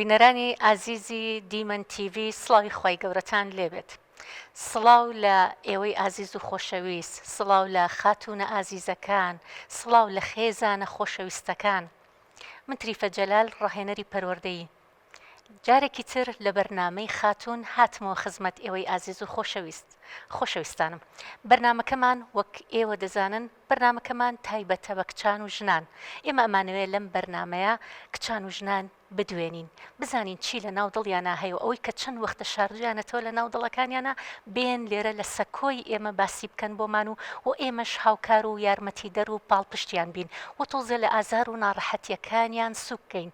بینەرانی ئازیزی دیمەن تیڤی سڵاوی خوای گەورەتان لێبێت سڵاو لە ئێوەی ئازیز و خۆشەویست سڵاو لە خاتوونە ئازیزەکان سڵاو لە خێزانە خۆشەویستەکان من تریفە جەلال ڕاهێنەری پەروەردەیی جارێکی تر لە بەرنامەی خاتوون هاتمەوە خزمەت ئێوەی ئازیز و خۆشەویست. خۆشەویستانم بەرنامەکەمان وەک ئێوە دەزانن بەرنامەکەمان تایبەتە بە کچان و ژنان ئێمە ئەمانەوێ لەم بەرنامەیە کچان و ژنان بدوێنین بزانین چی لە ناو دڵیانا هەیە و ئەوەی کە چەند وەختە شاردویانەتەوە لە ناو دڵەکانیانا بێن لێرە لە سەکۆی ئێمە باسی بکەن بۆمان و و ئێمەش هاوکار و یارمەتیدەر و پاڵپشتیان بین و تۆزێ لە ئازار و ناڕەحەتیەکانیان سوک کەین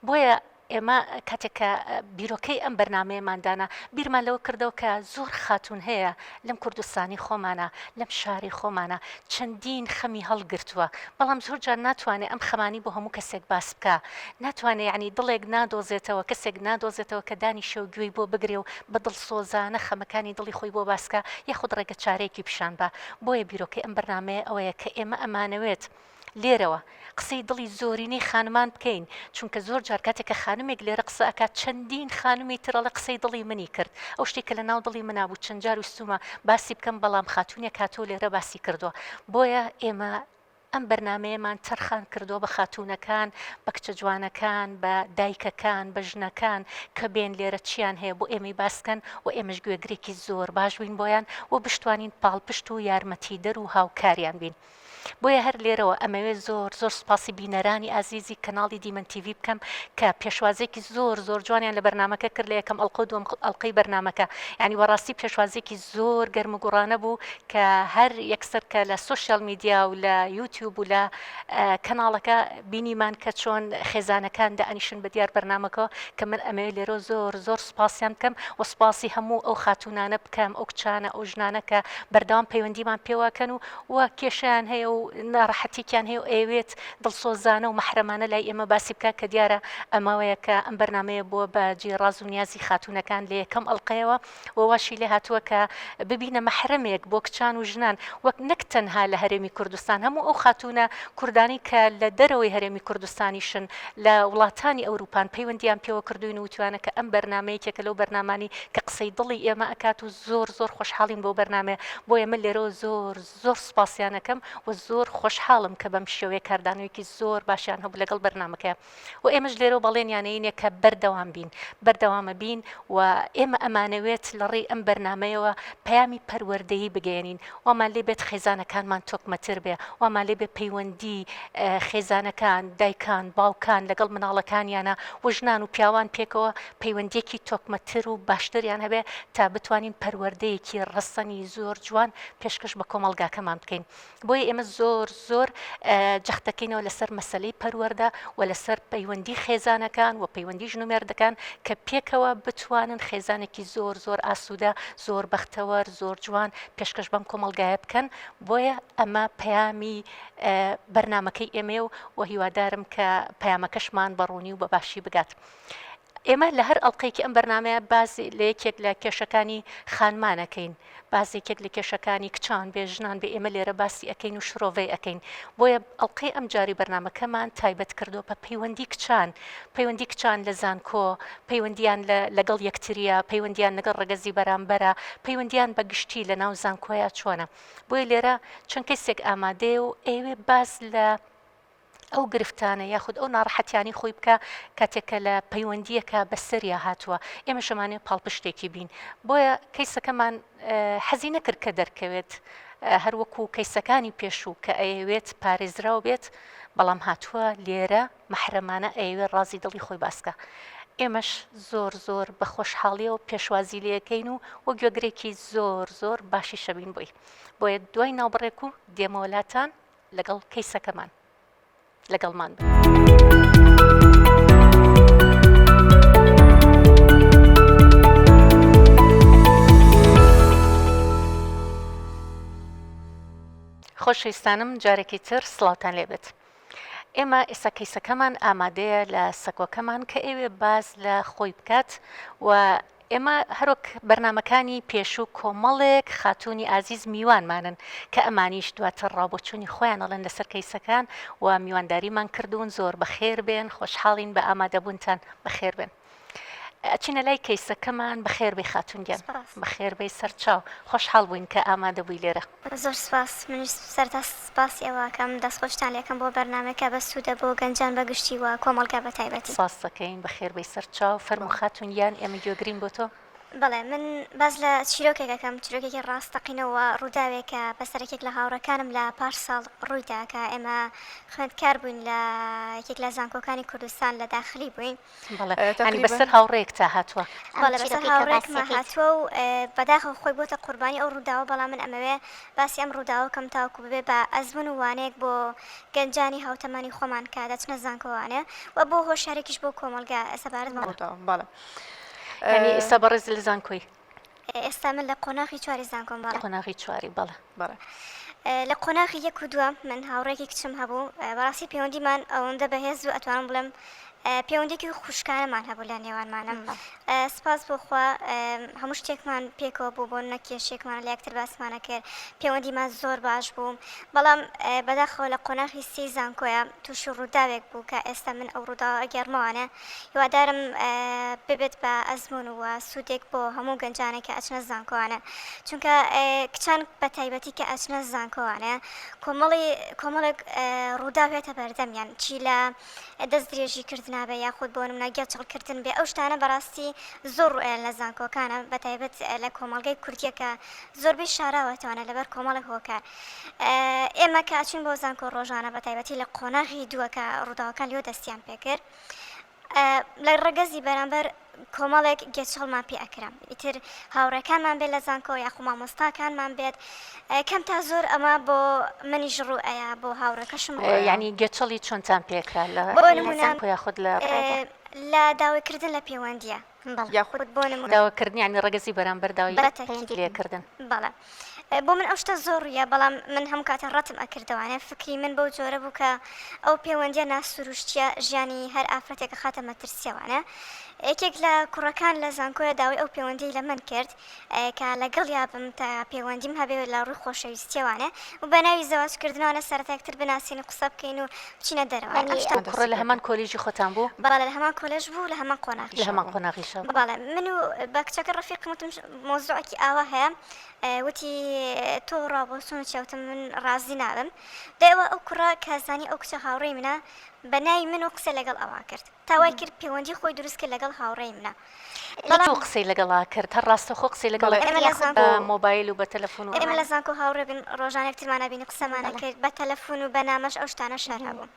بۆیە ئێمە کاتێک کە بیرۆکەی ئەم بەرنامەیەمان دانا، بیرمان لەوە کردەوە کە زۆر خاتوون هەیە لەم کوردستانی خۆمانە، لەم شارەی خۆمانە چەندین خەمی هەڵگرتووە، بەڵام زۆر جار ناتوانێ ئەم خەمانەی بۆ هەموو کەسێک باس بکا، ناتوانێ یەعنی دڵێک نادۆزێتەوە، کەسێک نادۆزێتەوە کە دانیشێ و گوێی بۆ بگرێ و بە دڵسۆزانە خەمەکانی دڵی خۆی بۆ باس کا، یاخود ڕێگە چارەیەکی پیشان با. بۆیە بیرۆکەی ئەم بەرنامەیە ئەوەیە کە ئێمە ئەمانەوێت لێرەوە قسەی دڵی زۆرینەی خانمان بکەین چونکە زۆر جار کاتێک کە خانمێک لێرە قسە ئەکات چەندین خانمی تر ئەڵێ قسەی دڵی منی کرد ئەو شتێک کە لە ناو دڵی منا بوو چەند جار ویستومە باسی بکەم بەڵام خاتونێک هاتووە لێرە باسی کردووە بۆیە ئێمە ئەم بەرنمەیەمان تەرخان کردووە بە خاتوونەکان بە کچە جوانەکان بە دایکەکان بە ژنەکان کە بێن لێرە چیان هەیە بۆ ئێمەی باسکەن و ئێمەش گوێگرێکی زۆر باش بین بۆیان و بشتوانین پاڵپشت و یارمەتیدەر و هاوکاریان بین. بۆیە هەر لێرەوە ئەمەوێ زۆر زۆر سوپاسی بینەرانی ئازیزی کەناڵی دیمەن تیڤی بکەم کە پێشوازێکی زۆر زۆر جوانیان لە بەرنامەکە کرد لە یەکەم ئەڵقە و دووەم ئەڵقەی بەرنامەکە یعنی بەڕاستی پێشوازێکی زۆر گەرم و گوڕانە بوو کە هەر یەکسەر کە لە social media و لە یوتیوب و لە کەناڵەکە بینیمان کە چۆن خێزانەکان دائەنیشن بە دیار بەرنامەکەوە کە من ئەمەوێ لێرەوە زۆر زۆر سوپاسیان بکەم و سوپاسی هەموو ئەو خاتوونانە بکەم ئەو کچانە ئەو ژنانە کە بەردەوام پەیوەندیمان پێوەکەن و و کێشەیان هەیە و ناڕەحەتیەکیان هەیە و ئەیەوێت دڵسۆزانە و مەحرەمانە لای ئێمە باسی بکات کە دیارە ئەمەوەیە کە ئەم بەرنامەیە بووە بە جێی ڕاز و نیازی خاتوونەکان لە یەکەم ئەڵقەیەوە و واشی لێ هاتووە کە ببینە مەحرەمێک بۆ کچان و ژنان وەک نەک تەنها لە هەرێمی کوردستان هەموو ئەو خاتوونە کوردانەی کە لە دەرەوەی هەرێمی کوردستانیشن لە وڵاتانی ئەوروپان پەیوەندیان پێوە کردووین و وتویانە کە ئەم بەرنامە یەکێکە لەو بەرنامانەی کە قسەی دڵی ئێمە ئەکات و زۆر زۆر خۆشحاڵین بەو بەرنامەیە بۆیە من لێرەوە زۆر زۆر سوپاسیان ئەکەم و زۆر خۆشحاڵم کە بەم شێوەیە کاردانەوەیەکی زۆر باشیان هەبوو لەگەڵ بەرنامەکەیا و ئێمەش لێرەوە بەڵێنیان ئەینێ کە بەردەوام بین بەردەوامە بین و ئێمە ئەمانەوێت لە ڕێی ئەم بەرنامەیەوە پەیامی پەروەردەیی بگەیەنین وامان لێ بێت خێزانەکانمان تۆکمەتر بێ وامان لێ بێ پەیوەندی خێزانەکان دایکان باوکان لەگەڵ مناڵەکانیانە و ژنان و پیاوان پێکەوە پەیوەندیەکی تۆکمەتر و باشتریان هەبێ تا بتوانین پەروەردەیەکی ڕەسەنی زۆر جوان پێشکەش بە کۆمەڵگاکەمان بکەین بۆیە ئێمە زۆر زۆر جەخت دەکەینەوە لەسەر مەسەلەی پەروەردە و لەسەر پەیوەندی خێزانەکان و پەیوەندی ژن و مێردەکان کە پێکەوە بتوانن خێزانێکی زۆر زۆر ئاسوودە زۆر بەختەوەر زۆر جوان پێشکەش بەم کۆمەڵگایە بکەن بۆیە ئەمە پەیامی بەرنامەکەی ئێمەیە و و هیوادارم کە پەیامەکەشمان بە ڕوونی و بە باشی بگات. ئێمە لە هەر ئەڵقەیەکی ئەم بەرنامەیە باس لە یەکێک لە کێشەکانی خانمان ئەکەین، باس یەکێک لە کێشەکانی کچان بێ ژنان بێ ئێمە لێرە باسی ئەکەین و شرۆڤەی ئەکەین. بۆیە ئەڵقەی ئەم جاری بەرنامەکەمان تایبەت کردووە بە پەیوەندی کچان، پەیوەندی کچان لە زانکۆ، پەیوەندیان لە لەگەڵ یەکتریە، پەیوەندیان لەگەڵ ڕەگەزی بەرامبەرە، پەیوەندیان بە گشتی لە ناو زانکۆیا چۆنە. بۆیە لێرە چەند کەیسێک ئامادەیە و ئەیەوێ باس لە ئەو گرفتانە یاخود ئەو ناڕەحەتیانەی خۆی بکا کاتێک کە لە پەیوەندییەکە بەسەریا هاتووە ئێمەش ئەمانەوێ پاڵپشتێکی بین بۆیە کەیسەکەمان حەزی نەکرد کە دەرکەوێت هەر وەکو کەیسەکانی پێشوو کە ئەیەوێت پارێزراو بێت بەڵام هاتووە لێرە مەحرەمانە ئەیەوێت ڕازی دڵی خۆی باسکە ئێمەش زۆر زۆر بە خۆشحاڵیەوە پێشوازی لێەکەین و وە گوێگرێکی زۆر زۆر باشی شەبین بۆی بۆیە دوای ناوبڕێک و دێمەوە لاتان لەگەڵ کەیسەکەمان لەگەڵمان بن. خۆشەویستانم جارێکی تر سڵاوتان لێبێت ئێمە ئێستا کەیسەکەمان ئامادەیە لە سەکۆکەمان کە ئەوێ باز لە خۆی بکات و ئێمە هەروەک بەرنامەکانی پێشوو کۆمەڵێک خاتوونی ئازیز میوانمانن کە ئەمانیش دواتر ڕاوبۆچوونی خۆیان ئەڵێن لەسەر کەیسەکان و میوانداریمان کردوون زۆر بەخێر بێن خۆشحاڵین بە ئامادەبوونتان بەخێر بێن. ئەچینە لای کەیسەکەمان بەخێر بێی خاتوون گیان. سپاس. بەخێر بێی سەرچاو. خۆشحاڵ بووین کە ئامادە بووی لێرە. زۆر سپاس منیش سەرەتا سپاسی ئێوە ئەکەم دەستخۆشتان لێکەم بۆ بەرنامەکە بەسوودە بۆ گەنجان بە گشتی و کۆمەڵگا بە تایبەتی. سپاست دەکەین بەخێر بێی سەرچاو. فەرموو خاتوون گیان ئێمە گوێگرین بۆ تۆ. بەڵێ من باس لە چیرۆکێک ئەکەم چیرۆکێکی ڕاستەقینە و ڕووداوێک کە بەسەر یەکێک لە هاوڕێکانم لە پار ساڵ ڕوویدا کە ئێمە خوێندکار بووین لە یەکێک لە زانکۆکانی کوردستان لە داخلی بووین. بەڵێ یانی بەسەر هاوڕێیەکتا هاتووە. بەڵێ بەسەر هاوڕێیەکما هاتووە و بەداخەوە خۆی بۆتە قوربانی ئەو ڕووداوە بەڵام من ئەمەوێ باسی ئەم ڕووداوە بکەم تاوەکو ببێ بە ئەزموون و وانەیەک بۆ گەنجانی هاوتەمەنی خۆمان کە دەچنە زانکۆوانێ و بۆ هۆشیارێکیش بۆ کۆمەڵگا سەبارەت بەم ڕووداوە. بەڵێ. یانی ئێستا بەڕێز لە زانکۆی؟ ئێستا من لە قۆناغی چواری زانکۆم بەڵێ. قۆناغی چواری بەڵێ. بەڵێ. لە قۆناغی یەک و دووە من هاوڕێیەکی کچم هەبوو بەڕاستی پەیوەندیمان ئەوەندە بەهێز بوو ئەتوانم بڵێم پەیوەندیەکی خوشکانەمان هەبوو لە نێوانمانە سپاس بۆ خوا هەموو شتێکمان پێکەوە بوو بۆ نە کێشێکمان لە یەکتر باسمانە کرد پەیوەندیمان زۆر باش بوو بەڵام بەداخەوە لە قۆناغی سێی زانکۆیە تووشی ڕووداوێک بوو کە ئێستا من ئەو ڕووداوە ئەگێڕمەوانێ هیوادارم ببێت بە ئەزموون و سوودێک بۆ هەموو گەنجانێک کە ئەچنە زانکۆوانە چونکە کچان بە تایبەتی کە ئەچنە زانکۆوانە کۆمەڵی کۆمەڵێک ڕووداو هێتە بەردەمیان چی لە دەست درێژی کردنا بێ یاخود بۆ نمونە گێچەڵ کردن بێ ئەو شتانە بەڕاستی زۆر ڕوئیان لە زانکۆکانە بە تایبەت لە کۆمەڵگەی کوردیە کە زۆربەی شاراوەتەوانە لەبەر کۆمەڵێک هۆکار ئێمە کە ئەچین بۆ زانکۆ ڕۆژانە بە تایبەتی لە قۆناغی دووە کە ڕووداوەکان لێوە دەستیان پێکرد لە ڕەگەزی بەرامبەر کۆمەڵێک گێچەڵمان پێ ئەکرا ئیتر هاوڕێکانمان بێت لە زانکۆ یاخو مامۆستاکانمان بێت کەم تا زۆر ئەمە بۆ منیش ڕوو ئەیا بۆ هاوڕێکەشم ڕوو ئەیا. یانی گێچەڵی چۆنتان پێکرا لە بۆ نمونە زانکۆ یاخود لە ڕێگا؟ لە داواکردن لە پێوەندیە بەڵێ. یاخود بۆ نمونە. داواکردن یانی ڕەگەزی بەرامبەر داوای بەتەکید. لێکردن. بەڵێ. بۆ من ئەو شتە زۆر ڕوویە بەڵام من هەموو کاتێ ڕەتم ئەکردەوانێ فکری من بەو جۆرە بوو کە ئەو پێوەندیە ناسروشتیە ژیانی هەر ئافرەتێک ئەخاتە مەترسیەوانێ یەکێک لە کوڕەکان لە زانکۆیە داوای ئەو پێوەندیەی لە من کرد کە لەگەڵیا بم تا پێوەندیم هەبێ لە ڕووی خۆشەویستیەوانێ و بە ناوی زەواج کردنەوانە سەرەتا یەکتر بناسین و قسە بکەین و بچینە دەرەوە ئەم شتە ئەو کوڕە لە هەمان کۆلێژی خۆتان بوو؟ بەڵێ لە هەمان کۆلێژ بوو لە هەمان قۆناغیشا لە هەمان قۆناغیشا بوو. بەڵێ من و بە کچەکە ڕەفیقم وتم مەوزوعێکی ئاوا هەیە وتی تۆ ڕابۆچوونت چیە وتم من ڕازی نابم دوای ئەوە ئەو کوڕە کە زانی ئەو کچە هاوڕێی منە بە ناوی من و قسەی لەگەڵ ئەوا کرد تا وای کرد پەیوەندی خۆی دروست کرد لەگەڵ هاوڕێی منە بەڵام تۆ قسەی لەگەڵا کرد هەر ڕاستەوخۆ قسەی لەگەڵا ئێمە کرد لە یاخود بە زانکۆ مۆبایل و بە تەلەفۆن و ئێمە ئەمانە لە زانکۆ هاوڕێ بووین ڕۆژانە یەکترمان ئەبینی قسەمان ئەکرد بە تەلەفۆن و بە نامەش ئەو شتانەش هەر هەبوو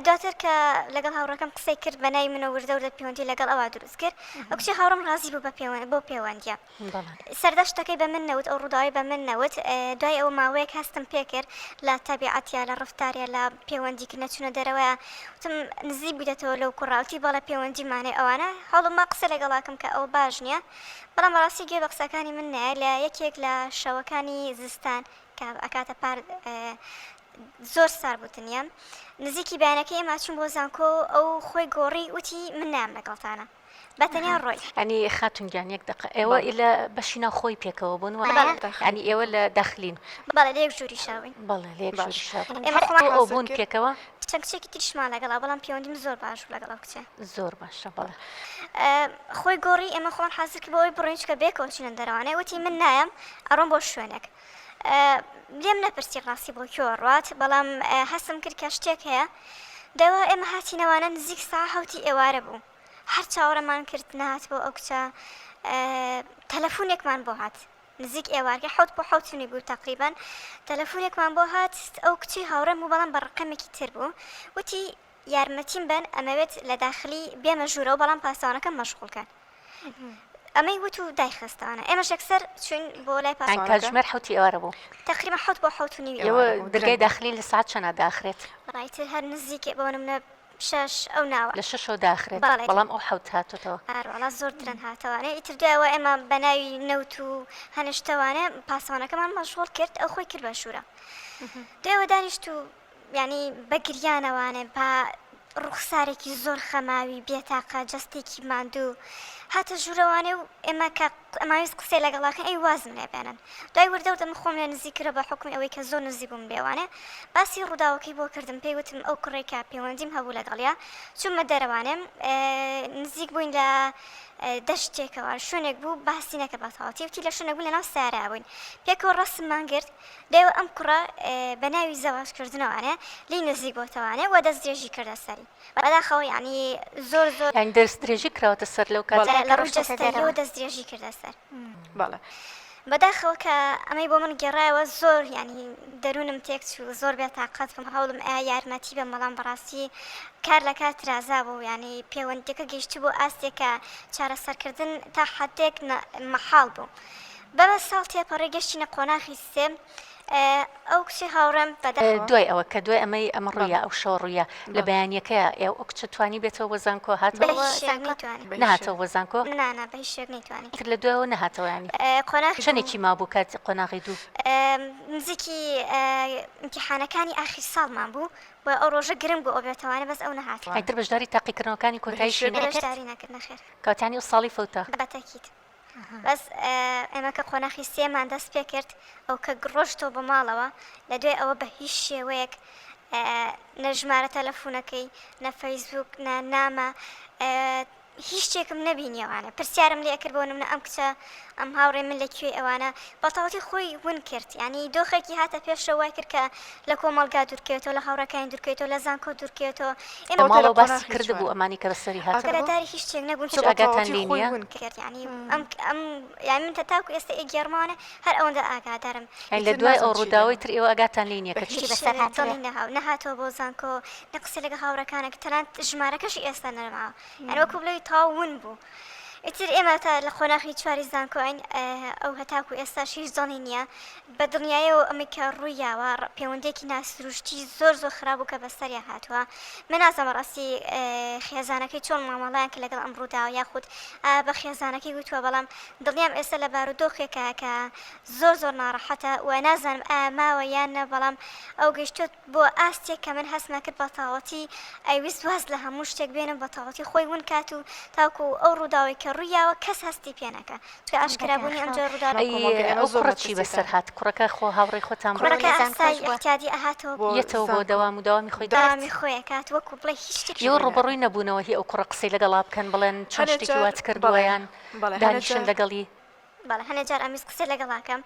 دواتر کە لەگەڵ هاوڕێکەم قسەی کرد بە ناوی منەوە وردە وردە پەیوەندی لەگەڵ ئەوا دروست کرد ئەو کچە هاوڕێم ڕازی بوو بە پەیوەند بۆ پەیوەندیە سەردەشت شتەکەی بە من نەوت ئەو ڕووداوەی بە من نەوت دوای ئەوە ماوەیەک هەستم پێکرد لە تەبیعەتیا لە ڕفتاریا لە پەیوەندی کردنە چوونە دەرەوەیا وتم نزیک بوویتەوە لەو کوڕە وتی بەڵێ پەیوەندیمانەیە ئەوانە هەوڵم قسە لەگەڵا کەم کە ئەوە باش نییە بەڵام بەڕاستی گوێ بە قسەکانی من نایە لە یەکێک لە شەوەکانی زستان کە ئەکاتە پار زۆر سار بوو تنیە نزیکی بەیانەکەی ئێمە چوون بۆ زانکۆ ئەو خۆی گۆڕی وتی من نایەم لەگەڵتانە بە تەنیا ڕۆی. یانی خاتون گیان یەک دەقە ئێوە ئیلە بەشی ناوخۆی پێکەوە بوون وایە یانی ئێوە لە داخلین؟ بەڵێ لە یەک ژووریشا بووین. بەڵێ لە یەک ژووریشا بوون. ئێمە خۆمان ئەو بوون پێکەوە؟ چەند کچێکی تریشمان لەگەڵا بەڵام پێوەندیم زۆر باش بوو لەگەڵ ئەو کچە. زۆر باشە بەڵێ. خۆی گۆڕی ئێمە خۆمان حازر کرد بۆ ئەوەی بڕۆین چونکە بەیەکەوە چووینە دەرەوانێ وتی من نایەم ئەڕۆم بۆ شوێنێک. لێم نەپرسی ڕاستی بۆ کوێ ئەڕوات بەڵام هەستم کرد کە شتێک هەیە دەوە ئێمە هاتینەوانە نزیک ساعە حەوتی ئێوارە بوو هەر چاوەڕێمان کرد نەهات بۆ ئەو کچە تەلەفونێکمان بۆ هات نزیک ئێوارکە حەوت بۆ حەوت و نیو بوو تەقریبەن تەلەفونێکمان بۆ هات ئەو کچەی هاوڕێم بوو بەڵام بە ڕەقەمێکی تر بوو وتی یارمەتیم بەن ئەمەوێت لە داخلی بێمە ژوورەوە بەڵام پاسەوانەکەم مەشغوڵ کەن ئەمەی وت و دایخستانە ئێمەش یەکسەر چوین بۆ لای پاسەوانەکە کاتژمێر حەوتی ئێوارە بوو تەقریبا حەوت بۆ حەوت و نیوی ئێوە دەرگای داخلی لە سەعات چەنە داخرێت؟ وەڵا ئیتر هەر نزیکێ بۆ نمونە شەش ئەو ناوە. لە شەشەوە داخرێت بەڵێ. بەڵام ئەو حەوت هاتۆتەوە. ئارە وەڵا زۆر درەنگ هاتەوانێ ئیتر دوای ئەوە ئێمە بە ناوی نەوت و هەنێ شتەوانێ پاسەوانەکەمان مەشغوڵ کرد ئەو خۆی کرد بە ژوورا دوای ئەوە دانیشت و یانی بە گریانەوانێ بە ڕوخسارێکی زۆر خەماوی بێتاقە جەستێکی ماندوو هاتە ژوورەوانێ و ئێمە کە. ئەماویست قسەی لەگەڵا کەن ئەی وازم لێ بێنن دوای وردە وردە من خۆم لێ نزیک کردەوە بە حوکمی ئەوەی کە زۆر نزیک بووم لێوانێ باسی ڕووداوەکەی بۆ کردم پێی وتم ئەو کوڕەی کە پەیوەندیم هەبوو لەگەڵیا چوومە دەرەوانێ نزیک بووین لە دەشتێکەوە شوێنێک بوو باسی نەکرد بە تەواوەتی وتی لە شوێنێک بوو لەناو سارا بووین پێکەوە ڕەسممان گرت دوای ئەم کوڕە بە ناوی زەواج کردنەوانێ لێی نزیک بۆتەوانێ و دەست درێژی کردە سەری بەداخەوە یانی زۆر زۆر یانی دەست درێژی کراوەتە سەر لەو کاتە لە ڕووی جەستەیەوە دەست درێژی کردە سەر. بەڵێ. بەداخەوە کە ئەمەی بۆ من گێڕایەوە زۆر یانی دەروونم تێک چوو زۆر بێ تاقەت بووم هەوڵم ئەیا یارمەتی بەم بەڵام بەڕاستی کار لە کار ترازا بوو یانی پێوەندیەکە گەیشتبوو ئاستێک کە چارەسەرکردن تا حەدێک مەحاڵ بوو بەمە ساڵ تێپەڕی گەشتینە قۆناخی سێ ئەو کچەی هاوڕێم بەداخەوە. دوای ئەوە کە دوای ئەمەی ئەمە بەڵێ ڕوویا ئەو شەوە ڕوویا لە بەڵێ. بەیانیەکەیا ئێ ئەو کچە توانی بێتەوە بۆ زانکۆ بە هاتەوە هیچ شێوەیەک زانکۆ نەیتوانی. بە هیچ نەهاتەوە شێوەیەک. بۆ زانکۆ؟ نا نا بە هیچ شێوەیەک نەیتوانی. ئیتر لە دوایەوە نەهاتەوە یانی قۆناغی دوو. چەنێکی مابوو کاتی قۆناغی دوو؟ نزیکی ئیمتیحانەکانی ئاخیر ساڵمان بوو بۆیە ئەو ڕۆژە گرنگ بوو ئەو بێتەوانێ بەس ئەو نەهاتەوە. ئیتر بەشداری تاقیکردنەوەکانی بە هیچ کۆتاییشی شێوەیەک نەکرد؟ بەشداری نەکرد نەخێر. کەواتە یانی ئەو ساڵی فەوتا. بە تەئکید. بەس ئێمە کە قۆناخی سێمان دەست پێ کرد ئەو کە ڕۆشتەوە بۆ ماڵەوە لە دوای ئەوە بە هیچ شێوەیەک نە ژمارە تەلەفونەکەی نە فەیسبوک نە نامە هیچ شتێکم نەبینیەوانە پرسیارم لێ کرد بۆ نمونە ئەم کچە ئەم هاوڕێ من لە کوێی ئەوانە بەتەواوەتی خۆی ون کرد یعنی دۆخێکی هاتە پێشەوە وای کرد کە لە کۆمەڵگا دوورکەوێتەوە لە هاوڕێکانی دوورکەوێتەوە لە زانکۆ دوورکەوێتەوە لە ئێمە ئەوەتا لە ماڵەوە باسی قۆناخی کردبوو چوارە ئەمانی کە بەسەری هاتبوو؟ ئاگاداری هیچ شتێک نەبوون هیچ کە چی ئاگاتان بەتەواوەتی لێی خۆی نییە؟ ون کرد. کرد یعنی ئەم ئەم یعنی من تاکو ئێستا ئەیگێڕمەوانێ هەر ئەوەندە ئاگادارم. یانی لە ئیتر دوای ئەو نازم چی ڕووداوەی لێ تر ئێوە ئاگاتان لێی نییە بە کە هیچ چی هیچ بەسەر شتێک هاتبێ؟ دڵی نەها نەهاتەوە بۆ زانکۆ نە قسەی لەگەڵ هاوڕێکانە کرد تەنانەت ژمارەکەشی ئێستا نەماوە یعنی وەکو بڵێی تەواو ون بوو ئیتر ئێمە تا لە قۆناخی چواری زانکۆین ئەو هەتاکو ئێستاش هیچ دڵی نییە بە دڵنیایەوە ئەمەی کە ڕووی یاوە پێوەندیەکی ناسروشتی زۆر زۆر خراپ بوو کە بەسەریا هاتووە من نازانم بەڕاستی خێزانەکەی چۆن مامەڵەیان کرد لەگەڵ ئەم ڕووداوە یاخود بە خێزانەکەی وتووە بەڵام دڵنیام ئێستا لە بارودۆخێکە کە زۆر زۆر ناڕەحەتە و نازانم ئایا ماوە یان نە بەڵام ئەو گەیشتووە بۆ ئاستێک کە من هەستمە کرد بە تەواوەتی ئەیویست واز لە هەموو شتێک بێنم بە تەواوەتی خۆی ون کات و تاکو ئەو ڕووداوەی کە ڕووی یاوە کەس هەستی پێ نەکا چونکە ئاشکرا بوونی ئەم جۆرە ڕووداوە ئەی ئەو کوڕە چی بەسەر هات کوڕەکە خۆ هاوڕێی خۆتان بوو؟ کوڕەکە ئاسایی ئیعتیادی ئەهاتەوە بۆ یەتەوە بۆ زانکۆ دەوام و دەوامی خۆی دەکرد؟ دەوامی خۆی ئەکات وەکو بڵێی هیچ شتێکی ئێوە ڕووی ڕووبەڕووی نەبوونەوە هی ئەو کوڕە قسەی لەگەڵا بکەن بڵێن چۆن هەنێ شتێکی جار وات کردووە بەڵێ یان بەڵێ هەنێ دانیشن جار لەگەڵی؟ بەڵێ هەنێ جار ئەمویست قسەی لەگەڵا کەم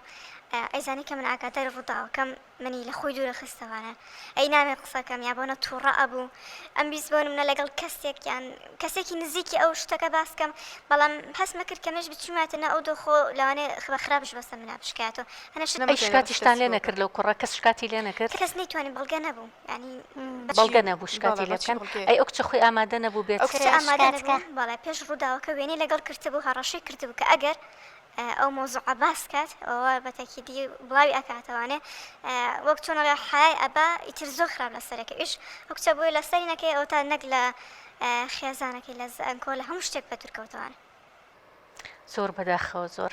ئەیزانی کە من ئاگاداری ڕووداوەکەم منی لە خۆی دوورە خستەوانە ئەی نامێ قسەکەم یا بۆنە تووڕە ئەبوو ئەم بیست بۆ نمونە لەگەڵ کەسێک یان کەسێکی نزیکی ئەو شتەکە باس کەم بەڵام هەستمە کرد کە منیش بچوومەتە ناو ئەو دۆخۆ لەوانەیە بە خراپش بەسەر منا بشکایەتەوە هەنێ شت ئەی نەمەتوانی بەس شکاتیشتان کەس لێ بۆ نەکرد لەو کوڕە کەس شکاتی لێ نەکرد؟ کەس نەیتوانی بەڵگە نەبوو یانی بە چی بەڵگە نەبوو شکاتی بەڵێ لێ بە چی بکەن بەڵگەیەک ئەی ئەو کچە خۆی ئامادە نەبوو بێت ئەو کچە کچە ئامادە شکات کە نەبوو بەڵێ پێش ڕووداوەکە وێنەی لەگەڵ کردبوو هەڕەشەی کردبوو کە ئەگەر ئەو مەوزوعە باس کات ئەوە بە تەکیدی بڵاوی ئەکاتەوانێ وەک چۆن ئەڵێ حەیای ئەبا ئیتر زۆر خراپ لەسەرەکە ئیش ئەو کچە بۆیە لەسەری نەکەی ئەوتا نەک لە خێزانەکەی لە زانکۆ لە هەموو شتێک بە دوورکەوتەوانێ. زۆر بەداخەوە زۆر.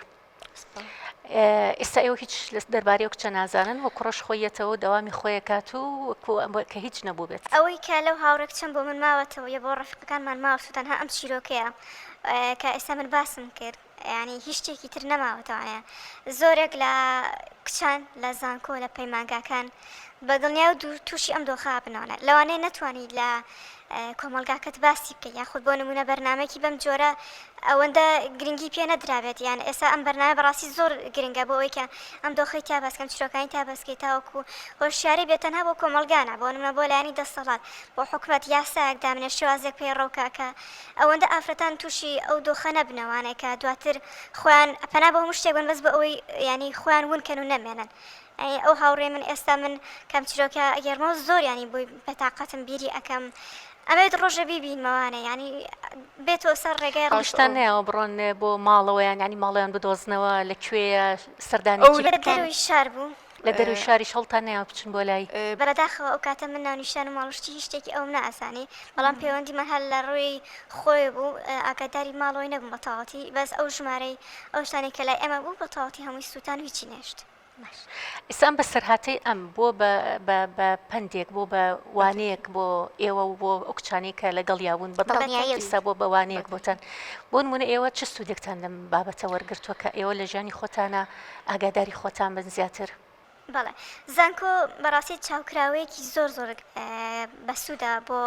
ئێستا ئێوە هیچ دەربارەی ئەو کچە نازانن و کوڕەش خۆی یەتەوە و دەوامی خۆی ئەکات و وەکو کە هیچ نەبووبێت. ئەوەی کە لەو هاوڕێ کچەم بۆ من ماوەتەوە یە بۆ ڕەفیقەکانمان ماوەتەوە تەنها ئەم چیرۆکەیە کە ئێستا من باسم کرد یانی هیچ شتێکی تر نەماوەتەوانێ زۆرێک لە کچان لە زانکۆ لە پەیمانگاکان بە دڵنیای و دوور تووشی ئەم دۆخە بنەوەنە لەوانەیە نەتوانی لە کۆمەڵگاکەت باسی بکەی یاخود بۆ نمونە بەرنمەکی بەم جۆرە ئەوەندە گرنگی پێ نەدرابێت یان ئێستا ئەم بەرنامە بەڕاستی زۆر گرنگە بۆ ئەوەی کە ئەم دۆخەی تیا باسکەم چیرۆکانی تا بەسکەی تاوەکو هۆشیاری بێت تەنها بۆ کۆمەڵگانە بۆ نمونە بۆ لایەنی دەسەڵات بۆ حکومەت یاسایەک دامنێ شێوازێک پەیڕەوکە کە ئەوەندە ئافرەتان تووشی ئەو دۆخە نەبنەوانێ کە دواتر خۆیان پەنا بۆ هەموو شتێک بن بەس بۆ ئەوەی یانی خۆیان ون کەن و نەمێنن یانی ئەو هاوڕێ من ئێستا من کەم چیرۆکە ئەگێڕمەوە زۆر یانی بۆی بەتاقەتم بیری ئەکەم ئەمەوێت ڕۆژە بیبینمەوانێ یانی بێتەوە سەر ڕێگای ڕاست هەڵشتان نەیاوە بڕۆن بۆ ماڵەوەیان یانی ماڵیان بدۆزنەوە لە کوێیە سەردانی ئەو چی لە بکەن؟ دەرەوەی شار بوو. لە دەرەوەی شاریش هەوڵتان نەیاوە بچن بۆ لای؟ بەداخەوە ئەو کاتە من ناونیشان و ماڵ و شتی هیچ شتێکی ئەوم نەئەزانی بەڵام پەیوەندیمان هەر لە ڕووی خۆی بوو ئاگاداری ماڵەوەی نەبووم بە تەواوەتی بەس ئەو ژمارەی ئەو شتانەی کە لای ئێمە بوو بە تەواوەتی هەمووی سووتان و هیچی نەهێشت. باش. ئیستا ئەم بەسەرهاتەی ئەم بووە بە بە بە پەندێک بۆ بە وانەیەک بۆ ئێوە و بۆ ئەو کچانەی کە لەگەڵیا بوون بە دڵنیاییەوە ئیستا بووە بە وانەیەک بۆتان بۆ نموونە ئێوە چ سوودێکتان لەم بابەتە وەرگرتووە کە ئێوە لە ژیانی خۆتانە ئاگاداری خۆتان بن زیاتر؟ بەڵێ زانکۆ بەڕاستی چاوکراوەیەکی زۆر زۆر بەسوودە بۆ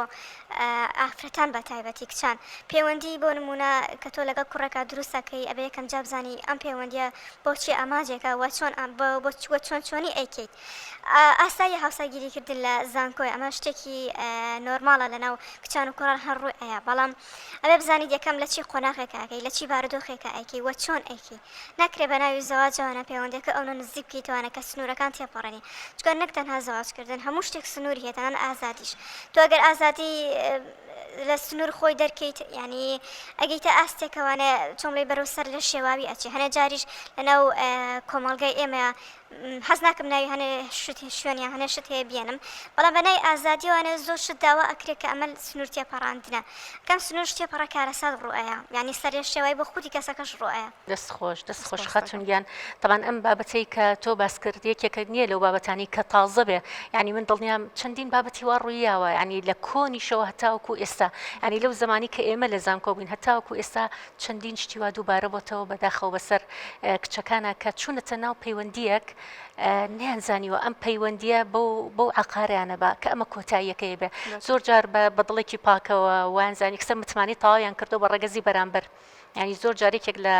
ئافرەتان بە تایبەتی کچان پەیوەندی بۆ نمونە کە تۆ لەگەڵ کوڕێکا دروست ئەکەی ئەبێ یەکەم جار بزانی ئەم پەیوەندیە بۆ چی ئامانجێکە وە چۆن بۆ وە چۆن چۆنی ئەیکەیت ئاساییە هاوسەرگیری کردن لە زانکۆی ئەمە شتێکی نۆرماڵە لەناو کچان و کوڕان هەر ڕووی ئەیا بەڵام ئەبێ بزانیت یەکەم لە چی قۆناغێکا ئەکەی لە چی بارودۆخێکا ئەیکەی وە چۆن ئەیکەی ناکرێ بە ناوی زەواجەوە پەیوەندیەکە ئەونە نزیک بکەیتەوانە کە سنوورەکان تێپەڕێنی چونکە نەک تەنها زەواج کردن هەموو شتێک سنووری هەیە تەنانەت ئازادیش تۆ ئەگەر ئازادی لە سنوور خۆی دەرکەیت یعنی ئەگەیتە ئاستێکەوانێ چۆن بڵێی بەرەو سەر لە شێواوی ئەچێ هەنێ جاریش لەناو کۆمەڵگای ئێمە حەز ناکەم ناوی هەنێ شت شوێن یان هەنێ شت هەیە بێنم بەڵام بە ناوی ئازادیەوانێ زۆر شت داوا ئەکرێ کە ئەمە سنوور تێپەڕاندنە کەم سنوورش تێپەڕە کارەسات ڕوو ئەیا یانی سەرلێشێوای بۆ خودی کەسەکەش ڕوو ئەیا. دەست خۆش دەست خۆش خاتون گیان تەبعەن ئەم بابەتەی کە تۆ باس کرد یەکێکە نییە لەو بابەتانی کە تازە بێ یعنی من دڵنیام چەندین بابەتی وا ڕوویاوە یعنی لە کۆنیشەوە هەتاوەکو ئێستا یعنی لەو زمانی کە ئێمە لە زانکۆ بووین هەتاوەکو ئێستا چەندین شتی وا دووبارە بۆتەوە بەداخەوە بەسەر کچەکانە کە چوونەتە ناو پەیوەندییەک نەیانزانیوە ئەم پەیوەندییە بەو بەو عەقاریانە بە کە ئەمە کۆتاییەکەی بێ زۆر جار بە بە دڵێکی پاکەوە وایانزانی کسە متمانەی تەواویان کردو بە ڕەگەزی بەرامبەر یانی زۆر جار یەکێک لە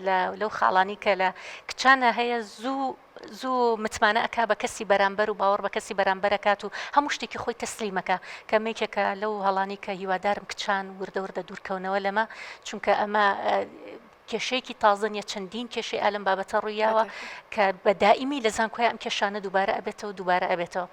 لە لەو خاڵانی کە لە کچانە هەیە زوو زوو متمانە ئەکا بە کەسی بەرامبەر و باوەڕ بە کەسی بەرامبەر ئەکات و هەموو شتێکی خۆی تەسلیم ئەکا کە ئەمە یەکێکە لەو هەڵانەی کە هیوادارم کچان وردە وردە دوورکەونەوە لەمە چونکە ئەمە کێشەیەکی تازە نیە چەندین کێشەی ئالەم بابەتە ڕوویاوە کە بە دائیمی لە زانکۆی ئەم کێشانە دووبارە ئەبێتەوە دووبارە ئەبێتەوە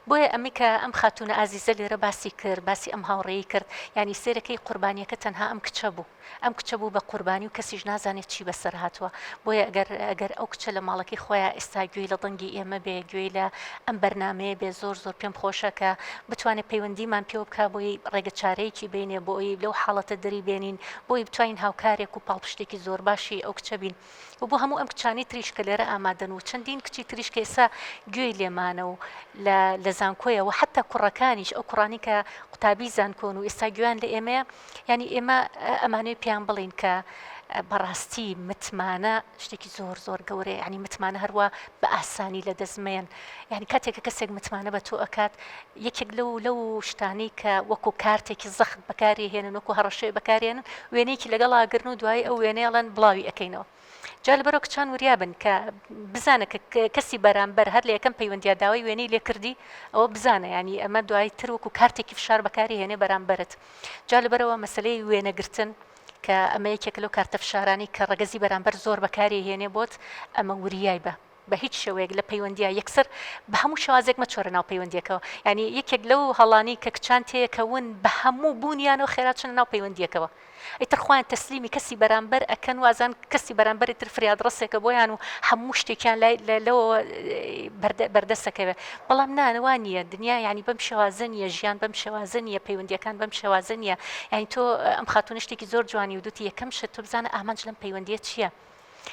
بۆیە ئەمەی کە ئەم خاتوونە ئازیزە لێرە باسی کرد باسی ئەم هاوڕێی کرد یانی سێرەکەی قوربانیەکە تەنها ئەم کچە بوو ئەم کچە بوو بە قوربانی و کەسیش نازانێت چی بەسەر هاتووە بۆیە ئەگەر ئەگەر ئەو کچە لە ماڵەکەی خۆیا ئێستا گوێی لە دەنگی ئێمە بێ گوێی لە ئەم بەرنامەیە بێ زۆر زۆر پێم خۆشە کە بتوانێت پەیوەندیمان پێوە بکا بۆی ڕێگە چارەیەکی بینێ بۆ ئەوی لەو حاڵەتە دەری بێنین بۆی بتوانین هاوکارێک و پاڵپشتێکی زۆر باشی ئەو کچە بین و بۆ هەموو ئەم کچانەی تریش کە لێرە ئامادەن و چەندین کچی تریش کە ئێستا گوێی لێمانە و لە لە زانکۆیە و حتا کوڕەکانیش ئەو کوڕانی کە قوتابی زانکۆن و ئێستا گوێیان لە ئێمەیە یانی ئێمە ئەمانەوێ پێیان بڵێین کە بەڕاستی متمانە شتێکی زۆر زۆر گەورەیە یانی متمانە هەروە بە ئاسانی لە دەست مەیەن یانی کاتێک کە کەسێک متمانە بە تۆ ئەکات یەکێک لەو لەو شتانەی کە وەکو کارتێکی زەخت بەکاری هێنن وەکو هەڕەشەیە بەکارێنن وێنەیەکی لەگەڵ ئاگرن و دوایی ئەو وێنەیەڵەن بڵاوی ئەەکەینەوە جا لەبەرەوە کچان وریابن کە بزانە کە کەسی بەرامبەر هەر لە یەکەم پەیوەندیا داوای وێنەی لێکردی ئەوە بزانە ینی ئەمە دوایی تر وەکو کارتێکی فشار بەکاری هێنێ بەرامبەرت جا لەبەرئەوە مەسەلەی وێنەگرتن کە ئەمە یەکێکە لەو کارتە فشارانەی کە ڕەگەزی بەرامبەر زۆر بەکاری هێنێ بۆت ئەمە وریای بە بە هیچ شێوەیەک لە پەیوەندیا یەکسەر بە هەموو شێوازێک مەچۆرە ناو پەیوەندیەکەوە یانی یەکێک لەو هەڵانی کە کچان تێیەکەون بە هەموو بوونیانەوە خێرا چنە ناو پەیوەندیەکەوە ئیتر خۆیان تەسلیمی کەسی بەرامبەر ئەکەن وازان کەسی بەرامبەر ئیتر فریادڕەسێکە بۆیان و هەموو شتێکیان لای لەوەوە بەردەست ئەکەوێ بەڵام نا وا نییە دنیا یعنی بەم شێوازە نییە ژیان بەم شێوازە نییە پەیوەندیەکان بەم شێوازە نییە یعنی تۆ ئەم خاتوونە شتێکی زۆر جوانی و دوتی یەکەم شت تۆ بزانە ئامانج لەم پەیوەندیە چییە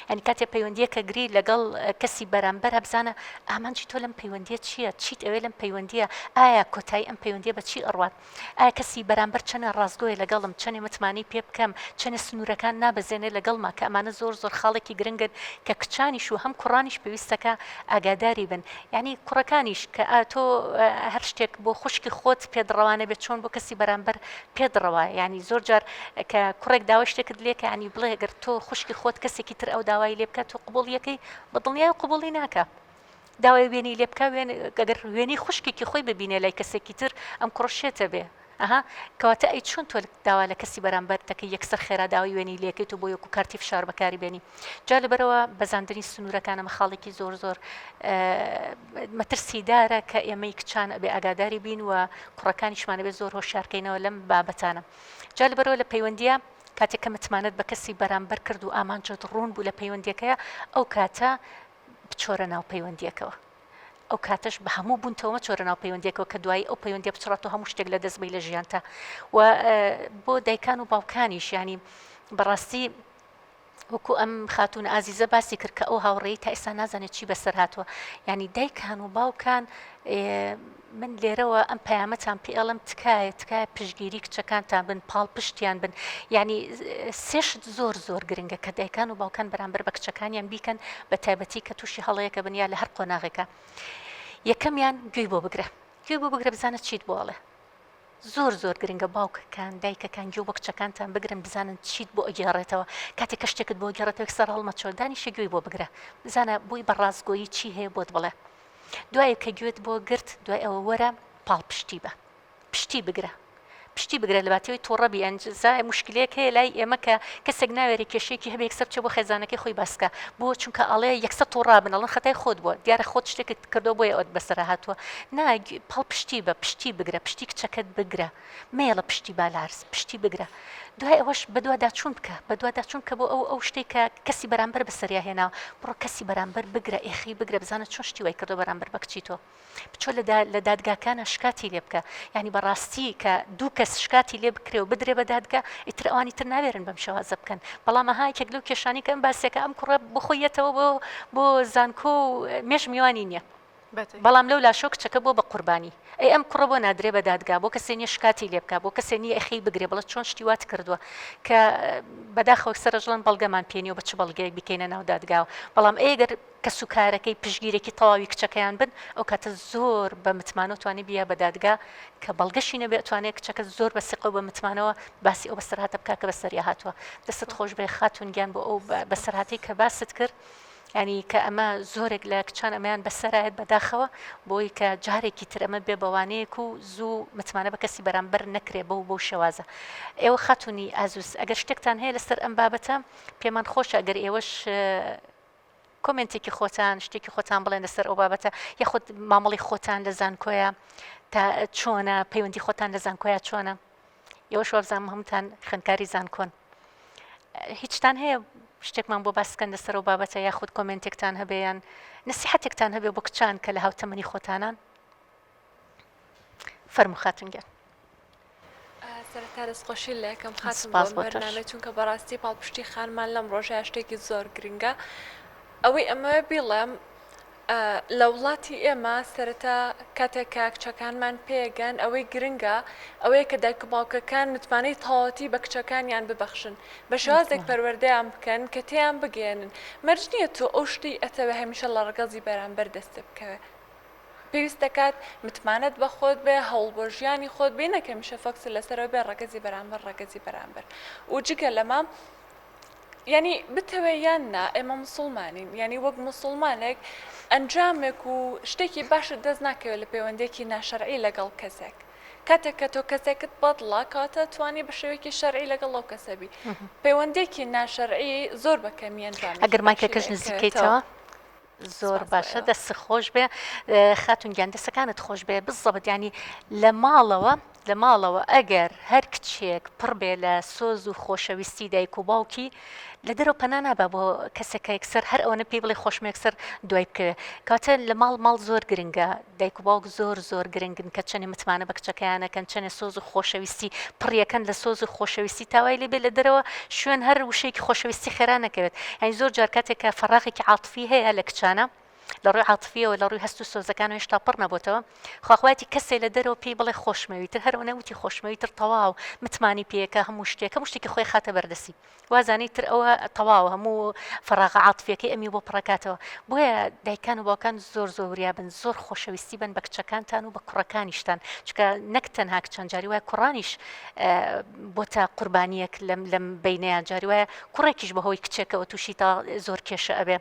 یعنی کاتێ پەیوەندیەکە گری لەگەڵ کەسی بەرامبەر بزانە ئامانجی تۆ لەم پەیوەندیە چییە چیت ئەوێ لەم پەیوەندیە ئایا کۆتایی ئەم پەیوەندیە بە چی ئەڕوات ئایا کەسی بەرامبەر چەنێ ڕاستگۆیە لەگەڵم، چەنێ متمانەی پێ بکەم، چەنێ سنوورەکان نابەزێنێ لەگەڵما، کە ئەمانە زۆر زۆر خاڵێکی گرنگن کە کچانیش و هەم کوڕانیش پێویستەکە ئاگاداری بن. یانی کوڕەکانیش کە ئا تۆ هەر شتێک بۆ خوشکی خۆت پێت ڕەوا نەبێت چۆن بۆ کەسی بەرامبەر پێت ڕەوایە. یانی زۆر جار کە کوڕێک داوای شتێکت لێ کە یانی بڵێ گەر تۆ خوشکی خۆت کەسێکی تر ئەو داوای لێ بکات تۆ قبوڵی ئەکەی؟ بە دڵنیایەوە قبوڵی ناکا. داوای وێنەی لێ بکا وێن گەر وێنەی خوشکێکی خۆی ببینێ لای کەسێکی تر ئەم کوڕە شێتە بێ ئەها کەواتە ئەی چۆن تۆ داوا لە کەسی بەرامبەر دەکەی یەکسەر خێرا داوای وێنەی لێکەیت و بۆی وەکو کارتی فشار بەکاری بێنی جا لەبەرەوە بەزاندنی سنوورەکان ئەمە خاڵێکی زۆر زۆر مەترسیدارە کە ئێمەی کچان ئەبێ ئاگاداری بین و کوڕەکانیشمان ئەبێ زۆر هۆشیارکەینەوە لەم بابەتانە جا لەبەرەوە لە پەیوەندیە کاتێک کە متمانەت بە کەسی بەرامبەر کرد و ئامانجت ڕوون بوو لە پەیوەندیەکەیە ئەو کاتە بچۆرە ناو پەیوەندیەکەوە ئەو کاتەش بە هەموو بونتەوە مەچۆرە ناو پەیوەندیەکەوە کە دوایی ئەو پەیوەندیە بچڕات و هەموو شتێک لە دەست بەی لە ژیانتا و بۆ دایکان و باوکانیش یانی بەڕاستی. وەکو ئەم خاتوونە ئازیزە باسی کرد کە ئەو هاوڕێی تا ئێستا نازانێت چی بەسەر هاتووە یعنی دایکان و باوکان من لێرەوە ئەم پەیامەتان پێ ئەڵێم تکایە تکایە پشتگیری کچەکانتان بن پاڵپشتیان بن یعنی سێ شت زۆر زۆر گرنگە کە دایکان و باوکان بەرامبەر بە کچەکانیان بیکەن بە تایبەتی کە تووشی هەڵەیەکە بن یا لە هەر قۆناغێکە یەکەمیان گوێی بۆ بگرە گوێی بۆ بگرە بزانە چیت بۆ ئەڵێ زۆر زۆر گرنگە باوکەکان دایکەکان گوێ بۆ کچەکانتان بگرن بزانن چیت بۆ ئەگێڕێتەوە کاتێک کە شتێکت بۆ گێڕێتەوە یەکسەر هەڵمەچۆ دانیشە گوێی بۆ بگرە بزانە بۆی بە ڕاستگۆیی چی هەیە بۆت بڵێ دوای کە گوێت بۆ گرت دوای ئەوە وەرە پاڵپشتی بە پشتی بگرە پشتی بگرە لە باتیەوەی توڕە بی ئەنج زا موشکلەیەک هەیە لای ئێمە کە کەسێک ناوێرێ کێشەیەکی هەبێ یەکسەر بچێ بۆ خێزانەکەی خۆی باس کا بۆ چونکە ئەڵێ یەکسەر توڕا بن ئەڵێن خەتای خۆت بووە دیارە خۆت شتێکت کردووە بۆیە ئەوەت بەسەرا هاتووە نا پاڵپشتی بە پشتی بگرە پشتی کچەکەت بگرە مەیەڵە پشتی بالارز پشتی بگرە دوای ئەوەش بەدواداچوون بکە بەدواداچوون کە بۆ ئەو ئەو شتێک کە کەسی بەرامبەر بەسەریا هێناوە بڕۆ کەسی بەرامبەر بگرە ئێخی بگرە بزانە چۆن شتی وای کردو بەرامبەر بە کچی تۆ بچۆ لە لە دادگاکانە شکاتی لێ بکە یعنی بەڕاستی کە دوو کەس شکاتی لێ بکرێ و بدرێ بە دادگا ئیتر ئەوانی تر ناوێرن بەم شێوازە بکەن بەڵام ئەها یەکێک لەو کێشانی کە ئەم باسێکە ئەم کوڕە بۆ خۆی یەتەوە بۆ بۆ زانکۆ و مێش میوانی نییە بەڵام لەو لاشەوە کچەکە بووە بە قوربانی. ئەی ئەم کوڕە بۆ نادرێ بە دادگا؟ بۆ کەسێ نیە شکاتی لێ بکا؟ بۆ کەسێ نیە ئێخەی بگرێ بڵێ چۆن شتی وات کردووە؟ کە بەداخەوە سەرەجڵەن بەڵگەمان پێ نیە و بە چ بەڵگەیەک بیکەینە ناو دادگاوە. بەڵام ئەی گەر کەسوکارەکەی پشتگیرێکی تەواوی کچەکەیان بن ئەو کاتە زۆر بە متمانەوە توانێ بیا بە دادگا کە بەڵگەشی نەبێ ئەتوانێ کچەکە زۆر بە سیقە و بە متمانەوە باسی ئەو بەسەرهاتە بکا کە بەسەریا هاتووە. دەستت خۆش بێ خاتوون گیان بۆ ئەو بەسەرهاتەی کە باست کرد. یانی کە ئەمە زۆرێک لە کچان ئەمەیان بەسەرایەت بەداخەوە بۆی کە جارێکی تر ئەمە بێ بەوانەیەک و زوو متمانە بە کەسی بەرامبەر نەکرێ بەو بەو شێوازە ئێوە خاتونی ئازوز ئەگەر شتێکتان هەیە لەسەر ئەم بابەتە پێمان خۆشە ئەگەر ئێوەش کۆمێنتێکی خۆتان شتێکی خۆتان بڵێن لەسەر ئەو بابەتە یاخود مامەڵی خۆتان لە زانکۆیە تا چۆنە پەیوەندی خۆتان لە زانکۆیە چۆنە ئێوەش وابزانم هەمووتان خوێندکاری زانکۆن هیچتان هەیە شتێکمان بۆ باس بکەن لەسەر ئەو بابەتە یاخود کۆمێنتێکتان هەبێ یان نسیحەتێکتان هەبێ بۆ کچان کە لە هاوتەمەنی خۆتانان فەرموو خاتون گیان. سەرەتا دەستخۆشی لە یەکەم خاتون بۆ سپاس ئەم بۆ تۆش. بەرنامەی چونکە بەڕاستی پاڵپشتی خانمان لەم ڕۆژەیا شتێکی زۆر گرنگە ئەوەی ئەمەوێ بیڵێم لە وڵاتی ئێمە سەرەتا کاتێک کە کچەکانمان پێگەن ئەوەی گرنگە ئەوەیە کە دایک و باوکەکان متمانەی تەواوەتی بە کچەکانیان ببەخشن بە شێوازێک پەروەردەیان بکەن کە تێیان بگەیەنن مەرج نییە تۆ ئەو شتەی ئەتەوێ هەمیشە لە ڕەگەزی بەرامبەر دەستت بکەوێ پێویست دەکات متمانەت بە خۆت بێ هەوڵ بۆ ژیانی خۆت بێ نەک هەمیشە فۆکست لەسەرەوە بێ ڕەگەزی بەرامبەر ڕەگەزی بەرامبەر و جگە لەمە یانی بتەوێ یان نا ئێمە موسڵمانین یانی وەک موسڵمانێک ئەنجامێک و شتێکی باشت دەست ناکەوێت لە پەیوەندێکی ناشەرعی لەگەڵ کەسێک کاتێک کە تۆ کەسێکت بەدڵە کەواتە توانی بە شێوەیەکی شەرعی لەگەڵ ئەو کەسە بی پەیوەندێکی ناشەرعی زۆر بە کەمی ئەنجامێکی ئەگەر باشی مایکەکەش لێکەوێتەوە نزیکەیتەوە زۆر سپاس بۆ باشە ئێوە. دەست خۆش بێ خاتون گیان دەسەکانت خۆش بێ بزەبت ینی لە ماڵەوە لە ماڵەوە ئەگەر هەر کچێک پڕ بێ لە سۆز و خۆشەویستی دایک و باوکی لە دەرەوە پەنا نابا بۆ کەسێک کە یەکسەر هەر ئەوەنە پێی بڵێ خۆشمە یەکسەر دوای بکەوێ کەواتە لە ماڵ ماڵ زۆر گرنگە دایک و باوک زۆر زۆر گرنگن کە چەنێ متمانە بە کچەکەیان ئەکەن چەنێ سۆز و خۆشەویستی پڕیەکەن لە سۆز و خۆشەویستی تا وای لێ بێ لە دەرەوە شوێن هەر وشەیەکی خۆشەویستی خێرا نەکەوێت یانی زۆر جار کاتێک کە فەراغێکی عاتفی هەیە لە کچانە لە ڕووی عاتفیەوە لە ڕووی هەست و سۆزەکانەوە هێشتا پڕ نەبۆتەوە خواخوایەتی کەسێ لە دەرەوە پێی بڵێ خۆشمەوی تر هەر ئەوەنە وتی خۆشمەوی تر تەواو متمانی پێیەکە هەموو شتێک هەموو شتێکی خۆی خاتە بەردەستی وازانی تر ئەوە تەواوە هەموو فەراغە عاتفیەکەی ئەمی بۆ پڕەکاتەوە بۆیە دایکان و باوکان زۆر زۆر وریا بن زۆر خۆشەویستی بن بە کچەکانتان و بە کوڕەکانیشتان چونکە نەک تەنها کچان جاری وایە کوڕانیش بۆتە قوربانیەک لەم لەم بینەیان جاری وایە کوڕێکیش بەهۆی کچێکەوە تووشی تا زۆر کێشە ئەبێ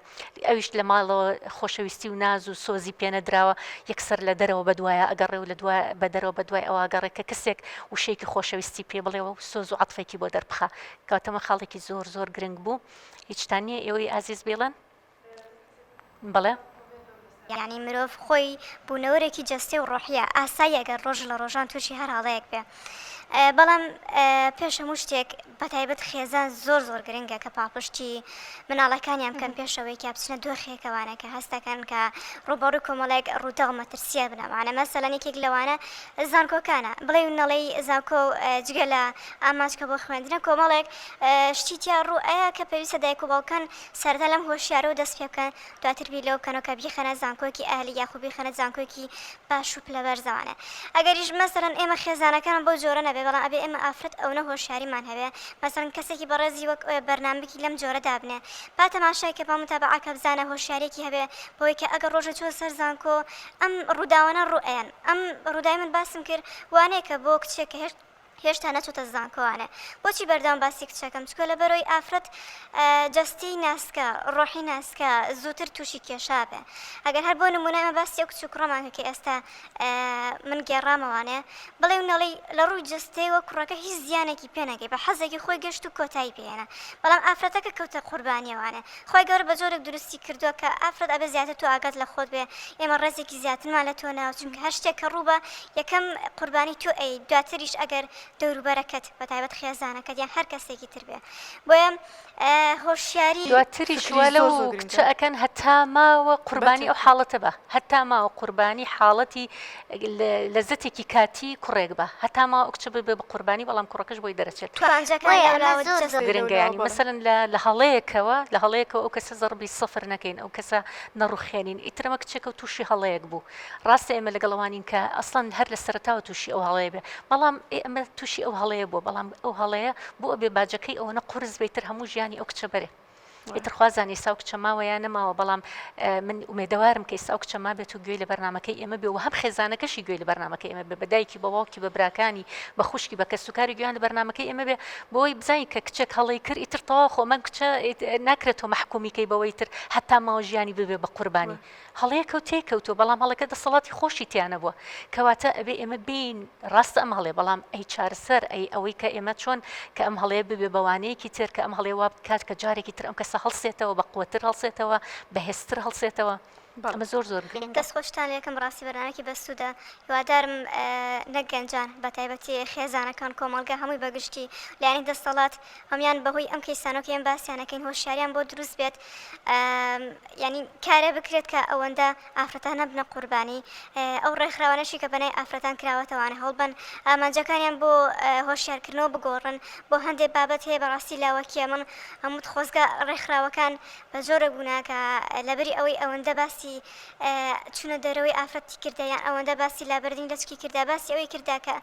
ئەویش لە ماڵەوە خۆشەویستی و ناز و سۆزی پێنەدراوە یەکسەر لە دەرەوە بەدوایا ئەگەڕێ و لە دوا بە دەرەوە بەدوای ئەوە ئەگەڕێ کە کەسێک وشەیەکی خۆشەویستی پێ بڵێ و سۆز و عەتفێکی بۆ دەربخا کەواتە ئەمە خاڵێکی زۆر زۆر گرنگ بوو هیچتان نییە ئێوەی ئازیز بیڵێن بەڵێ. یانی مرۆڤ خۆی بوونەوەرێکی جەستەی و ڕۆحیە، ئاساییە گەر ڕۆژ لە ڕۆژان تووشی هەر هەڵەیەک بێ. بەڵام پێش هەموو شتێک بەتایبەت خێزان زۆر زۆر گرنگە کە پاڵپشتی مناڵەکانیان بکەن پێش ئەوەی کە بچنە دۆخێکەوانە کە هەستەکەن کە ڕووبەڕووی کۆمەڵێک ڕووداو مەترسیە بنەوانە مەسەلەن یەکێک لەوانە زانکۆکانە بڵێ و نەڵێی زانکۆ جگە لە ئامانج کە بۆ خوێندنە کۆمەڵێک شتی تیا ڕوو ئەیا کە پێویستە دایک و باوکان سەرەتا لەم هۆشیارەوە دەست پێ بکەن دواتر بیر لەوە بکەنەوە کە بیخەنە زانکۆیەکی ئەهلی یاخود بیخەنە زانکۆیەکی باش و پلە بەرزەوانە ئەگەریش مەسەلەن ئێمە خێزانەکانمان بەو جۆرە نەبێ بەڵام ئەبێ ئێمە ئافرەت ئەونە هۆشیاریمان هەبێ مەسەلەن کەسێکی بەڕێزی وەک بەرنامەکی لەم جۆرە دابنێ با تەماشای کە با متابەعە کە بزانە هۆشیاریەکی هەبێ بەوەی کە ئەگەر ڕۆژێ چوە سەر زانکۆ ئەم ڕووداوانە ڕوو ئەیەن ئەم ڕووداوی من باسم کرد وانەیەکە بۆ کچێک کە هێشت هێشتا نەچۆتە زانکۆوانێ بۆچی بەردەوام باسی کچەکەم چکە لەبەرەوەی ئافرەت جەستەی ناسکە ڕۆحی ناسکە زووتر تووشی کێشا بێ ئەگەر هەر بۆ نمونە ئێمە باسی ئەو کچ و کوڕەمان کە ئێستا من گێڕامەوانێ بڵێ و نەڵێی لە ڕووی جەستەیەوە کوڕەکە هیچ زیانێکی پێ نەگەی بە حەزێکی خۆی گەشت و کۆتایی پێهێنا بەڵام ئافرەتەکە کەوتە قوربانیەوانێ خوای گەورە بە جۆرێک دروستی کردووە کە ئافرەت ئەبێ زیاتر تۆ ئاگات لە خۆت بێ ئێمە ڕێزێکی زیاترمان لە تۆ ناوە چونکە هەر شتێک کە ڕووبا یەکەم قوربانی تۆ ئەی دواتریش ئەگەر دەوروبەرەکەت بە تایبەت خێزانەکەت یان هەر کەسێکی تر بێ بۆیە هۆشیاری دواتریش فکری وا زۆر لەو زۆر کچە گرنگە ئەکەن هەتا ماوە قوربانی ئەو بەتەئکید. حاڵەتە بە هەتا ماوە قوربانی حاڵەتی لەزەتێکی کاتی کوڕێک بە هەتا ماوە ئەو کچە ببێ بە قوربانی بەڵام کوڕەکەش بۆی دەرەچێت. توانجەکان بۆیە ئەمە لەولاوە زۆر جەست زۆر گرنگە لەولاوە یانی بەڵێ. مەسەلەن لە لە هەڵەیەکەوە لە هەڵەیەکەوە ئەو کەسە زەڕبی سفر نەکەین ئەو کەسە نەڕوخێنین ئیتر ئەمە کچێکە و تووشی هەڵەیەک بوو ڕاستە ئێمە لەگەڵ ئەوانین کە ئەسڵەن هەر لە سەرەتاوە تووشی ئەو هەڵەیە بێ بەڵام ئێ ئەمە تووشی ئەو هەڵەیە بووە بەڵام ئەو هەڵەیە بۆ ئەبێ باجەکەی ئەوەنە قورس بێ ئیتر هەموو ژیانی ئەو کچە بەرێ ئیتر خوا زانێ ئیستا ئەو کچە ماوە یا نەماوە بەڵام من ئومێدەوارم کە ئیستا ئەو کچە مابێت و گوێی لە بەرنامەکەی ئێمە بێ و هەم خێزانەکەشی گوێی لە بەرنامەکەی ئێمە بێ بە دایکی بە باوکی بە براکانی بە خوشکی بە کەسوکاری گوێیان لە بەرنامەکەی ئێمە بێ بۆی بزانین کە کچێک هەڵەی کرد ئیتر تەواو خۆ ئەمە کچە ناکرێت تۆ مەحکومی کەی بەوەی تر هەتا ماوە ژیانی ببێ بە قوربانی هەڵەیەکە و تێیکەوتووە، بەڵام هەڵەکە دەسەڵاتی خۆشی تیا نەبووە، کەواتە ئەبێ ئێمە بێین، ڕاستە ئەم هەڵەیە، بەڵام ئەی چارەسەر، ئەی ئەوەی کە ئێمە چۆن کە ئەم هەڵەیە ببێ بە وانەیەکی تر، کە ئەم هەڵەیە وا بکات کە جارێکی تر ئەم کەسە هەڵسێتەوە، بە قوەتتر هەڵسێتەوە، بەهێزتر هەڵسێتەوە، ئەمە زۆر زۆر گرنگە. دەست خۆشتان لێکەم بەڕاستی بەرنامەیەکی بەسوودە هیوادارم نەک گەنجان بەتایبەتی خێزانەکان کۆمەڵگە هەمووی بەگشتی لایەنی دەستەڵات هەموان بەهۆی ئەم کەیسانەوە کە ئێمە باسیان ئەکەین هۆشیاریان بۆ دروست بێت یانی کارێ بکرێت کە ئەوەندە ئافرەتان نەبنە قوربانی ئەو ڕێکخراوانەشی کە بەنای ئافرەتان کراوەتەوانە هەوڵبەن ئامانجەکانیان بۆ هۆشیارکردنەوە بگۆڕن بۆ هەندێک بابەت هەیە بەڕاستی لاوەکیە من هەمووت خۆزگە ڕێکخراوەکان بە جۆرێک بوونا کە لەبری ئەوەی ئەوەندە باسی چونە دەرەوەی ئافرەتی کردا یان ئەوەندە باسی لابردنی لەچکی کردا باسی ئەوەی کردا کە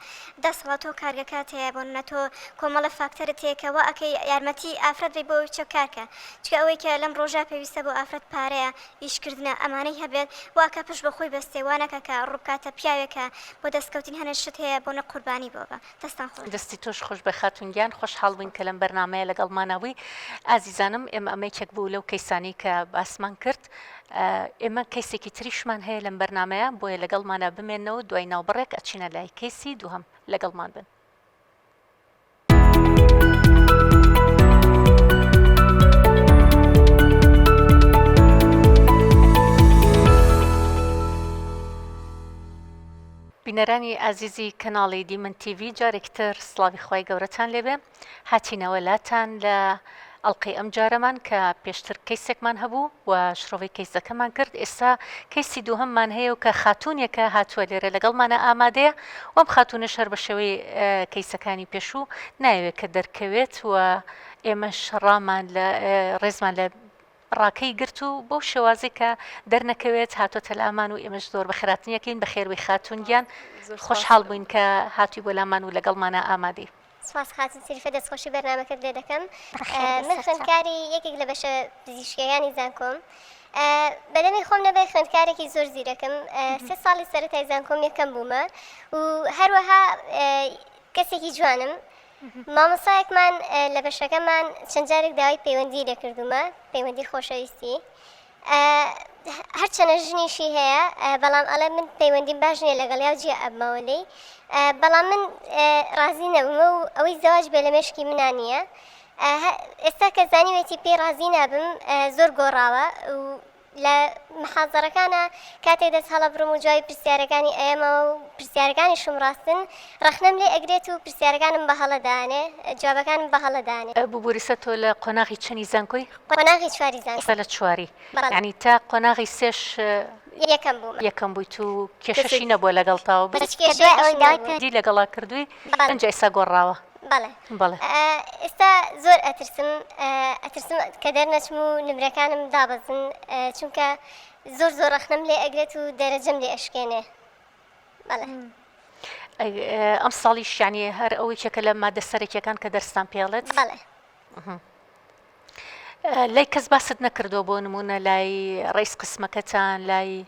دەسەڵات تۆ کارگەکات هەیە بۆ نمونە تۆ کۆمەڵە فاکتەرت هەیە کە وا ئەکەی یارمەتی ئافرەت بەی بۆ ئەوەی بچێ کارکە چونکە ئەوەی کە لەم ڕۆژە پێویستە بۆ ئافرەت پارەیە ئیش کردنە ئەمانەی هەبێت وا ئەکا پشت بە خۆی بەستێ وا نەکا کە ڕووبکاتە پیاوێک کە بۆ دەستکەوتنی هەنێ شت هەیە بۆ نە قوربانی بۆ بە دەستان خۆش. دەستی تۆش خۆش بێ خاتوون گیان خۆشحاڵ بووین کە لەم بەرنامەیە لەگەڵمانا بووی ئازیزانم ئێمە ئەمە یەکێک بوو لەو کەیسانەی کە باسمان کرد ئێمە کەیسێکی تریشمان هەیە لەم بەرنامەیە بۆیە لەگەڵمانا بمێنەوە دوای ناوبڕێک ئەچینە لای کەیسی دووهەم لەگەڵمان بن. بینەرانی ئازیزی کەناڵی دیمەن تیڤی جارێکی تر سڵاوی خوای گەورەتان لێبێ هاتینەوە لاتان لە ئەڵقەی ئەم جارەمان کە پێشتر کەیسێکمان هەبوو و شرۆڤەی کەیسەکەمان کرد ئێستا کەیسی دووهەممان هەیە و کە خاتوونێکە هاتووە لێرە لەگەڵمانە ئامادەیە و ئەم خاتوونەش هەر بە شێوەی کەیسەکانی پێشوو نایەوێت کە دەرکەوێت و ئێمەش ڕامان لە ڕێزمان لە ڕاکەی گرت و بەو شێوازەی کە دەرنەکەوێت هاتۆتە لامان و ئێمەش زۆر بەخێراتنی ئەکەین بەخێربێی خاتوون گیان خۆشحاڵ بووین کە هاتووی بۆ لامان و لەگەڵمانا ئامادەی. سوپاس خاتوون شەریفە دەستخۆشی بەرنامەکەت لێ دەکەم من خوێندکاری یەکێک لە بەشە پزیشکیەکانی زانکۆم بەدەمی خۆم نەبێ خوێندکارێکی زۆر زیرەکم سێ ساڵی سەرەتای زانکۆم یەکەم بوومە و هەروەها کەسێکی جوانم مامۆسایەکمان لە بەشەکەمان چەند جارێک داوای پەیوەندی لێکردومە پەیوەندی خۆشەویستی هەرچەنە ژنیشی هەیە بەڵام ئەڵێ من پەیوەندیم باش نییە لەگەڵیا و جیا ئەبمەوە لێی بەڵام من ڕازی نەبوومە و ئەوەی زەواج بێ لە مێشکی منا نییە ئێستا کە زانیوێتی پێی ڕازی نابم زۆر گۆڕاوە و. لە محازەڕەکانا کاتێک دەست هەڵەبڕم و جوابی پرسیارەکانی ئەیەمەوە و پرسیارەکانیشم ڕاستن ڕەخنەم لێ ئەگرێت و پرسیارەکانم بە هەڵە دانێ جوابەکانم بە هەڵە دانێ. ببوریسە تۆ لە قۆناغی چەنی زانکۆی؟ قۆناغی چواری زانکۆ. ئێستا لە چواری یانی تا قۆناغی سێش یەکەم بوومە. یەکەم بوویت و کێشەشی نەبووە لەگەڵتا و هیچ کێشەیەکیشم نەبووە. دی لەگەڵا کردووی ئینجا ئێستا گۆڕاوە. بەڵێ. بەڵێ. ئێستا زۆر ئەترسم ئەترسم کە دەرنەچم و نمرەکانم دابەزن چونکە زۆر زۆر ڕەخنەم لێ ئەگرێت و دەرەجەم لێ ئەشکێنێ. بەڵێ. ئەم ساڵیش یانی هەر ئەو یەکێکە لە مادە سەرەکیەکان کە دەرستان پێڵێت؟ بەڵێ. لای کەس باست نەکردووە بۆ نموونە لای ڕئیس قسمەکەتان لای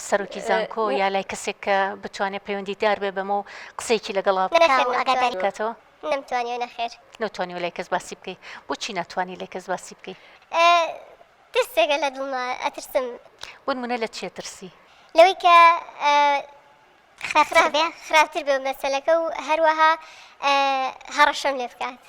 سەرۆکی زانکۆ یا لای کەسێک کە بتوانێت پەیوەندیدار بێ بەمە و قسەیەکی لەگەڵا بکاتەوە؟ نەمتوانیوە نەخێر. نەتوانیوە لای کەس باسی بکەی بۆچی ناتوانی لای کەس باسی بکەی؟ ترسێکە لە دڵما ئەترسم. بۆ نموونە لە چێ ترسی؟ لەوەی کە خراپتر بێ خراپتر بێ مەسەلەکە و هەروەها هەڕەشەم لێ بکات.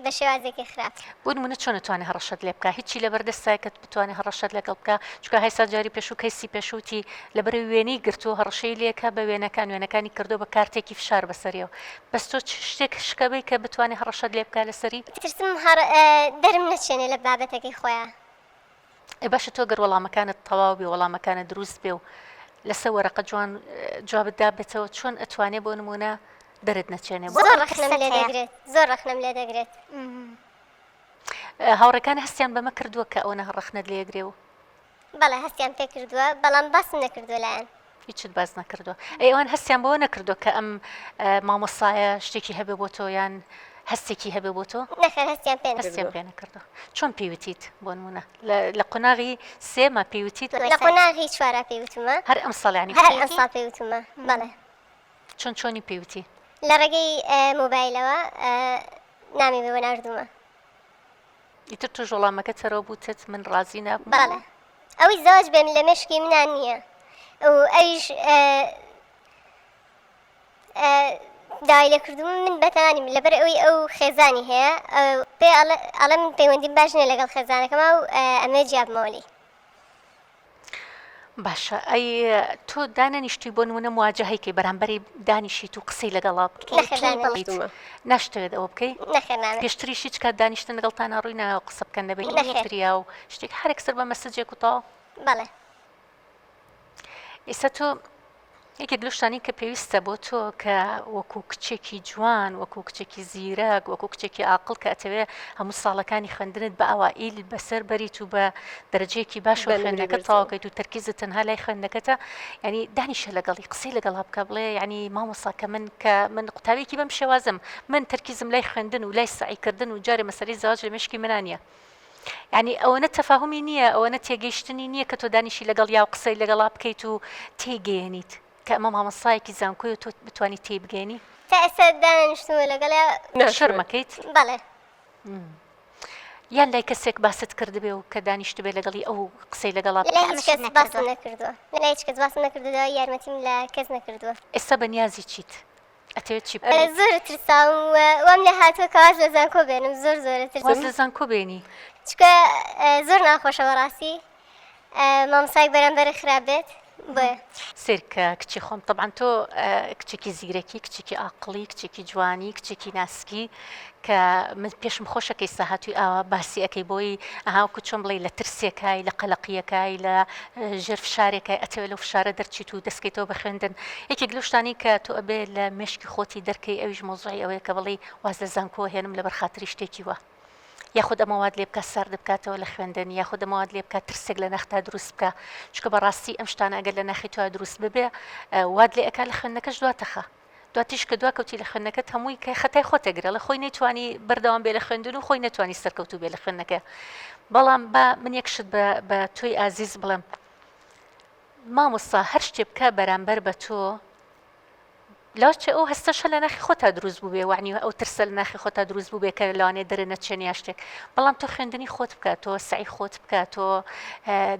بە شێوازێکی خراپ. بۆ نمونە چۆن ئەتوانێ هەڕەشەت لێ بکا هیچی لەبەر دەستایە کە بتوانێ هەڕەشەت لەگەڵ بکا چونکە هەیسا جاری پێشوو کەیسی پێشووتی لەبەرەوەی وێنەی گرتووە هەڕەشەی لێ کا بە وێنەکان وێنەکانی کردووە بە کارتێکی فشار بەسەریەوە بەس تۆ چ شتێک شکەبەی کە بتوانێ هەڕەشەت لێ بکا لەسەری؟ ترسم هەڕ دەرم نەچێنێ لە بابەتەکەی خۆیا. ئێ باشە تۆ گەر وەڵامەکانت تەواو بێ وەڵامەکانت دروست بێ و لەسەر وەرەقە جوان جوابت دابێتەوە چۆن ئەتوانێ بۆ نمونە دەرت نەچێنێ بۆ زۆر ڕەخنەم لێ دەگرێت زۆر ڕەخنەم لێ دەگرێت. هاوڕێکان هەستیان بەمە کردووە کە ئەوەنە ڕەخنەت لێ ئەگرێ و. بەڵێ هەستیان پێ کردووە بەڵام باسم نەکردووە لایان. هیچت باس نەکردووە ئەی ئەوان هەستیان بەوە نەکردووە کە ئەم مامۆستایە شتێکی هەبێ بۆ تۆ یان هەستێکی هەبێ بۆ تۆ؟ نەخێر هەستیان پێ هەستیان پێ نەکردووە چۆن پێی وتیت بۆ نموونە لە قۆناغی سێما پێی وتیت؟ لە قۆناغی چوارا پێی وتومە. هەر ئەمساڵ یانی؟ هەر ئەمساڵ پێی وتومە بەڵێ. چۆن چۆنی پێی وتی؟ لە ڕێگەی مۆبایلەوە نامی بۆ ناردوومە. ئیتر تۆش وەڵامەکەت هەرەوە بوو تت من ڕازی نابم؟ بەڵێ ئەوەی زەواج بێن لە مێشکی منا نییە و ئەویش داوای لێ کردووم من بەتەمانیم لەبەر ئەوەی ئەو خێزانی هەیە پێ ئەڵێ من پەیوەندیم باش نییە لەگەڵ خێزانەکەما و ئەمەوێ جیابمەوە لێی. باشە ئەی تۆ دانەنیشتوی بۆ نمونە مواجەهەی کەی بەرامبەری دانیشیت و قسەی لەگەڵا بکەی نەخێر دانەنیشتوومە. ناشتەوێت ئەوە بکەی؟ نەخێر نامەوێت. پێشتریش هیچ کات دانیشتن لەگەڵتانا ڕووی نایەوە قسە بکەن لەبەین نەخێر. یەکتریا و شتێک هەر یەکسەر بە مەسجێک و تەواو؟ بەڵێ. ئێستا تۆ یەکێک لەو شتانەی کە پێویستە بۆ تۆ کە وەکو کچێکی جوان وەکو کچێکی زیرەک وەکو کچێکی ئاقڵ کە ئەتەوێ هەموو ساڵەکانی خوێندنت بە ئەوائیل بەسەر بەریت و بە دەرەجەیەکی باش و خوێندنەکەت تەواو کەیت و تەرکیزت تەنها لای خوێندنەکەتە یعنی دانیشە لەگەڵی قسەی لەگەڵا بکە بڵێ یعنی مامۆستا کە من کە من قوتابیەکی بەم شێوازم من تەرکیزم لای خوێندن و لای سەعیکردن و جارێ مەسەلەی زەواج لە مێشکی منا نییە یانی ئەوەنە تەفاهومی نییە، ئەوەنە تێگەیشتنی نییە کە تۆ دانیشی لەگەڵ یا و قسەی لەگەڵا بکەیت و تێیگەیەنیت کە ئەمە مامۆستایەکی زانکۆیە و تۆ بتوانی تێیبگەیەنی. تا ئێستا دانەنیشتوومە لەگەڵیا. شەرمەکەیت؟ بەڵێ. یان لای کەسێک باست کردبێ و کە دانیشتبێ لەگەڵی ئەو قسەی لەگەڵا بکات؟ لای هیچ کەس باسم نەکردووە. لای هیچ کەس باسم نەکردووە، داوای یارمەتیم لە کەس نەکردووە. ئێستا بە نیازی چیت؟ ئەتەوێت چی بکەیت؟ زۆر ترساوم و وام لێ هاتووە کە واز لە زانکۆ بێنم زۆر زۆر ترسم. واز لە زانکۆ بێنی؟ چونکە زۆر ناخۆشە بەڕاستی مامۆستایەک بەرامبەرت خراپ بێت بۆیە. سەیر کە کچی خۆم تەبعەن تۆ کچێکی زیرەکی کچێکی ئاقڵی کچێکی جوانی کچێکی ناسکی کە من پێشم خۆشە کە ئیستا هاتووی ئاوا باسی ئەکەی بۆی ئەها وەکو چۆن بڵێی لە ترسێکای لە قەلەقیەکای لە ژێر فشارێکای ئەتەوێ لەو فشارە دەرچیت و دەستکەیتەوە بە خوێندن یەکێک لەو شتانەی کە تۆ ئەبێ لە مێشکی خۆتی دەرکەی ئەویش مەوزوعی ئەوەیە کە بڵێی واز لە زانکۆ هێنم لەبەر خاتری شتێکی وا یاخود ئەمە وات لێ بکا سارد بکاتەوە لە خوێندن یاخود ئەمە وات لێ بکا ترسێک لە ناختا دروست بکا چونکە بەڕاستی ئەم شتانە ئەگەر لە ناخی تۆیا دروست ببێ وات لێ ئەکا لە خوێندنەکەش دواتەخا دواتریش کە دواکەوتی لە خوێندنەکەت هەمووی کە خەتای خۆت ئەگرێ ئەڵێ خۆی نەیتوانی بەردەوام بێ لە خوێندن و خۆی نەتوانی سەرکەوتوو بێ لە خوێندنەکەی بەڵام با من یەک شت بە بە تۆی ئازیز بڵێم مامۆستا هەر شتێ بکە بەرامبەر بە تۆ. لاچێ ئەو هەستەش هەر لە ناخی خۆتا دروست بووبێ وەعنی ئەو ترسە لە ناخی خۆتا دروست بووبێ کە لەوانەیە دەرت نەچێنێ یا شتێک بەڵام تۆ خوێندنی خۆت بکە تۆ سەعی خۆت بکە تۆ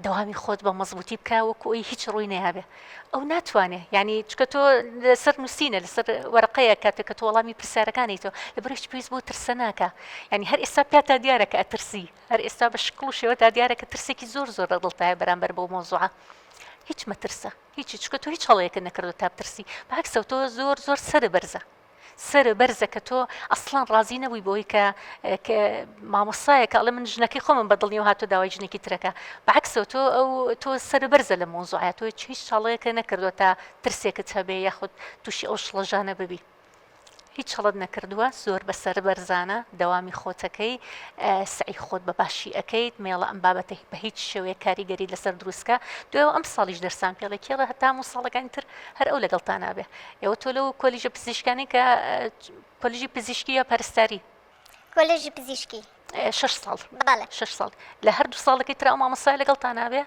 دەوامی خۆت بە مەزبووتی بکە وەکو ئەوی هیچ ڕووی نەیابێ ئەو ناتوانێ یعنی چکە تۆ لەسەر نووسینە لەسەر وەرەقەیە کاتێک کە تۆ وەڵامی پرسیارەکانی تۆ لەبەر هیچ پێویست بۆ ترسە ناکە یعنی هەر ئێستا پیاتا دیارە کە ئەترسی هەر ئێستا بە شکڵ و شێوەتا دیارە کە ترسێکی زۆر زۆر لە دڵتایە بەرامبەر بەو مەوزوعە هیچ مەترسە هیچی چونکە تۆ هیچ هەڵەیەکت نەکردوە تا بترسی بەعەکسەوە تۆ زۆر زۆر سەرت بەرزە سەرت بەرزە کە تۆ ئەسڵەن ڕازی نەبووی بەوەی کە کە مامۆستایەکە ئەڵێ من ژنەکەی خۆمم بەدڵ نییە و هاتۆ داوای ژنێکی ترەکە بەعەکسەوە تۆ ئەو تۆ سەرت بەرزە لە مەوزوعە تۆ هیچ هەڵەیەکە نەکردوە تا ترسێکت هەبێ یاخود تووشی ئەو شڵەژانە ببی. هیچ هەڵەت نەکردووە زۆر بە سەربەرزانە دەوامی خۆتەکەی سەعی خۆت بە باشی ئەکەیت مێڵە ئەم بابەتە بە هیچ شێوەیەک کاریگەری لەسەر دروستکە دوایەوە ئەم ساڵیش دەرسان پێڵێ کێڵە هەتا هەموو ساڵەکانی تر هەر ئەو لەگەڵتان نابێ ئێوە تۆ لەو کۆلیژە پزیشکانی کە کۆلیژی پزیشکی یا پەرستاری کۆلێژی پزیشکی. شەش ساڵ. بەڵێ. شەش ساڵ. لە هەردوو ساڵەکەی ترا ئەو مامۆستایە لەگەڵتا نابێ؟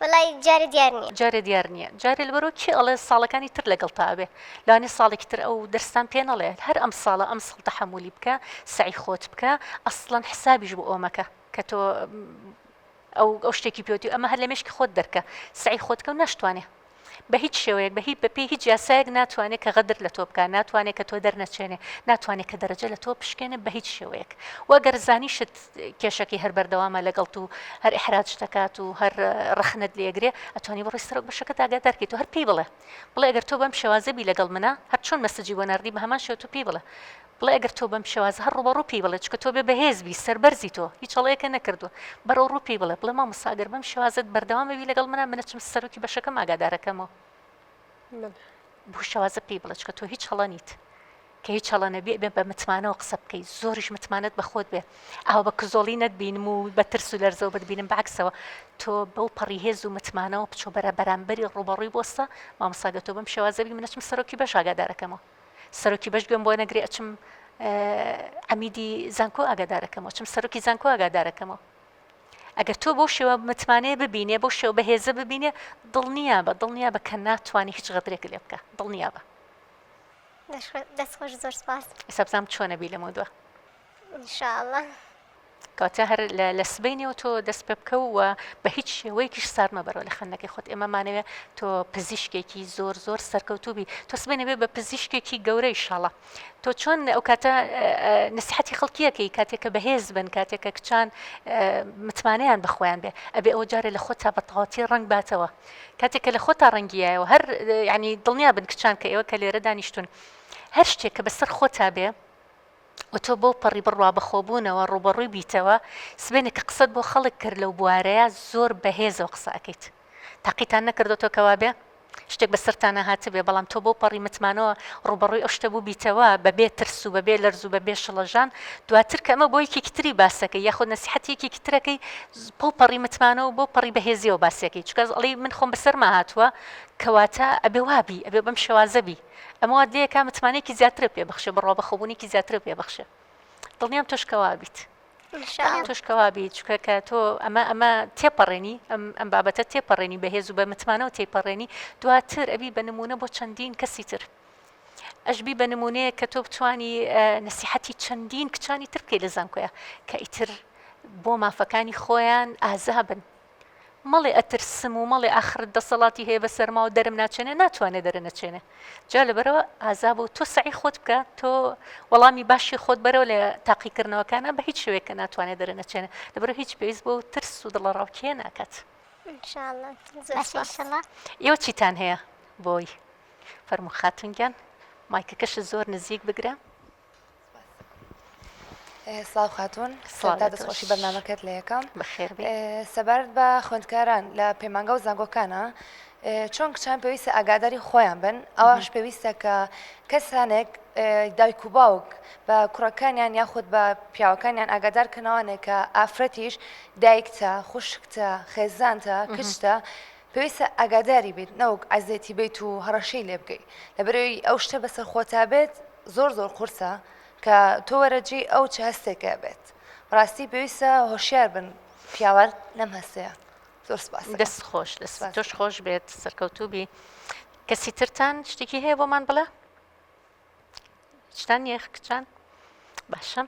وەڵای جارێ دیار نییە. جارێ دیار نییە. جارێ لەبەرئەوە کێ ئەڵێ ساڵەکانی تر لەگەڵتا ئەبێ؟ لەوانەیە ساڵێکی تر ئەو دەرستان پێ نەڵێ. هەر ئەم ساڵە ئەم ساڵ تەحەمولی بکە، سەعی خۆت بکە، ئەسڵەن حسابیش بۆ ئەوە مەکە کە تۆ ئەو ئەو شتێکی پێوتی ئەمە هەر لە مێشکی خۆت دەرکە. سەعی خۆت کە و ناشتوانێ. بە هیچ شێوەیەک بە هیچ بە پێی هیچ یاسایەک ناتوانێ کە غەدر لە تۆ بکا ناتوانێ کە تۆ دەرنەچێنێ ناتوانێ کە دەرەجە لە تۆ بشکێنێ بە هیچ شێوەیەک و ئەگەر زانیشت کێشەکەی هەر بەردەوامە لەگەڵت و هەر ئیحراجت دەکات و هەر ڕەخنەت لێگرێ ئەتوانی بڕۆی سەرۆک بەشەکەت ئاگادار کەیت و هەر پێی بڵێ بڵێ ئەگەر تۆ بەم شێوازە بی لەگەڵ منا هەر چۆن مەسجی بۆ ناردی بە هەمان شێوە تۆ پێی بڵێ بڵێ ئەگەر تۆ بەم شێوازە هەر ڕووبەڕوو پێی بڵێ چونکە تۆ بێ بەهێز بی سەربەرزی تۆ هیچ هەڵەیەکە نەکردووە بەرەو ڕوو پێی بڵێ بڵێ مامۆستا ئەگەر بەم شێوازەت بەردەوام بی لەگەڵ منا من ئەچم سەرۆکی بەشەکەم ئاگادارەکەمەوە بەو شێوازە پێی بڵێ چونکە تۆ هیچ هەڵە نیت کە هیچ هەڵە نەبی ئەبێ بە متمانەوە قسە بکەی زۆریش متمانەت بە خۆت بێ ئاوا بە کزۆڵی نەتبینم و بە ترس و لەرزەوە بتبینم بەعکسەوە تۆ بەو پەڕی هێز و متمانەوە بچۆ بەرە بەرامبەری ڕووبەڕووی بۆستە مامۆستا گە تۆ بەم شێوازە بی من ئەچم سەرۆکی بەش ئاگادارەکەمەوە سەرۆکی بەش گوێم بۆ نەگرێ ئەچم عەمیدی زانکۆ ئاگادارەکەمەوە چم سەرۆکی زانکۆ ئاگادارەکەمەوە ئەگەر تۆ بەو شێوە متمانەیە ببینێ بەو شێوە بەهێزە ببینێ دڵنیابە دڵنیابە کە ناتوانێ هیچ غەدرێک لێ بکە دڵنیابە دەست خۆش زۆر سپاس ئێستا بزانم چۆنە بی لەمەودوا ان شاء اللە. کەواتە هەر لە سبەینێوە تۆ دەست پێ بکە و بە هیچ شێوەیەکیش سارد مەبەرەوە لە خوێندنەکەی خۆت ئێمە مانەوێ تۆ پزیشکێکی زۆر زۆر سەرکەوتوو بی تۆ سبەینێ بێ بە پزیشکێکی گەورە ئیشاڵا تۆ چۆن ئەو کاتە نسیحەتی خەڵکیەکەی کاتێک کە بەهێز بن کاتێک کە کچان متمانەیان بە خۆیان بێ ئەبێ ئەوە جارێ لە خۆتا بە تەواوەتی ڕەنگ باتەوە کاتێک کە لە خۆتا ڕەنگیایەوە هەر یعنی دڵنیا بن کچان کە ئێوە کە لێرە دانیشتون هەر شتێک کە بەسەر خۆتا بێ و تۆ بەو پەڕی بڕوا بەخۆبوونەوە ڕووبەڕووی بیتەوە، سبەینێ کە قسەت بۆ خەڵک کرد لەو بوارەیا زۆر بەهێزەوە قسە ئەکەیت. تاقیتان نەکردۆتەوە کە وابێ؟ شتێک بەسەرتانا هاتبێ بەڵام تۆ بەو پەڕی متمانەوە ڕووبەڕووی ئەو شتە بووبیتەوە بەبێ ترس و بەبێ لەرز و بەبێ شڵەژان، دواتر کە ئەمە بۆ یەکێکی تری باسەکەی یاخود نەسیحەتی یەکێکی ترەکەی بەو پەڕی متمانەوە و بەو پەڕی بەهێزیەوە باسیەکەی چونکە ئەڵێی من خۆم بەسەرما هاتووە کەواتە ئەبێ وابی ئەبێ بەم شێوازە بی. ئەمە وات لێکا متمانەیەکی زیاترت پێ بەخشێ بڕوا بەخۆبوونێکی زیاترت پێ بەخشێ دڵنیام تۆش کەوا بیت تۆش کەوا بیت چونکە کە تۆ ئەمە ئەمە تێپەڕێنی ئەم ئەم بابەتە تێپەڕێنی بەهێز و بە متمانەوە تێپەڕێنی دواتر ئەبی بە نمونە بۆ چەندین کەسی تر ئەشبی بە نمونەیە کە تۆ بتانی نسیحەتی چەندین کچانی تر بکەیت لە زانکۆیە کە ئیتر بۆ مافەکانی خۆیان ئازابن مەڵێ ئەترسم و مەڵێ ئاخر دەسەڵاتی هەیە بەسەرما و دەرم ناچێنێ ناتوانێ دەرنەچێنێ جا لەبەرەوە ئازابە و تۆ سەعی خۆت بکە تۆ وەڵامی باشی خۆت بەرەوە لە تاقیکردنەوەکانە بە هیچ شێوەیەک کە ناتوانێ دەرنەچێنێ لەبەرەوە هیچ پێویست بۆ ترس و دڵەڕاوکێ ناکات. ان شاء اللە زۆر باشە سوپاس. ان شاء اللە. ئێوە چیتان هەیە بۆی؟ فەرموو خاتوون گیان مایکەکەشت زۆر نزیک بگرە. سڵاو خاتوون سەرەتا دەستخۆشی بەرنامەکەت لە یەکەم سەبارەت بە خوێندکاران لە پەیمانگا و زانکۆکانە چۆن کچان پێویستە ئاگاداری خۆیان بن ئەوەش پێویستە کە کەسانێک دایک و باوک بە کوڕەکانیان یاخود بە پیاوەکانیان ئاگادار کەنەوانێک کە ئافرەتیش دایکتە خوشکتە خێزانتە کچتە پێویستە ئاگاداری بیت نەوەک عەزێتی بیت و هەڕەشەی لێ بکەیت لەبەرئەوەی ئەو شتە بەسەر خۆتا بێت زۆر زۆر قورسە کە تۆ وەرە جێی ئەو چ هەستێکە ئەبێت بەڕاستی پێویستە هۆشیار بن پیاوان لەم هەستەیە زۆر سپاس دەست خۆش دەست تۆش خۆش بێت سەرکەوتوو بی کەسی ترتان شتێکی هەیە بۆمان بڵێ؟ هیچتان نییە کچان؟ باشە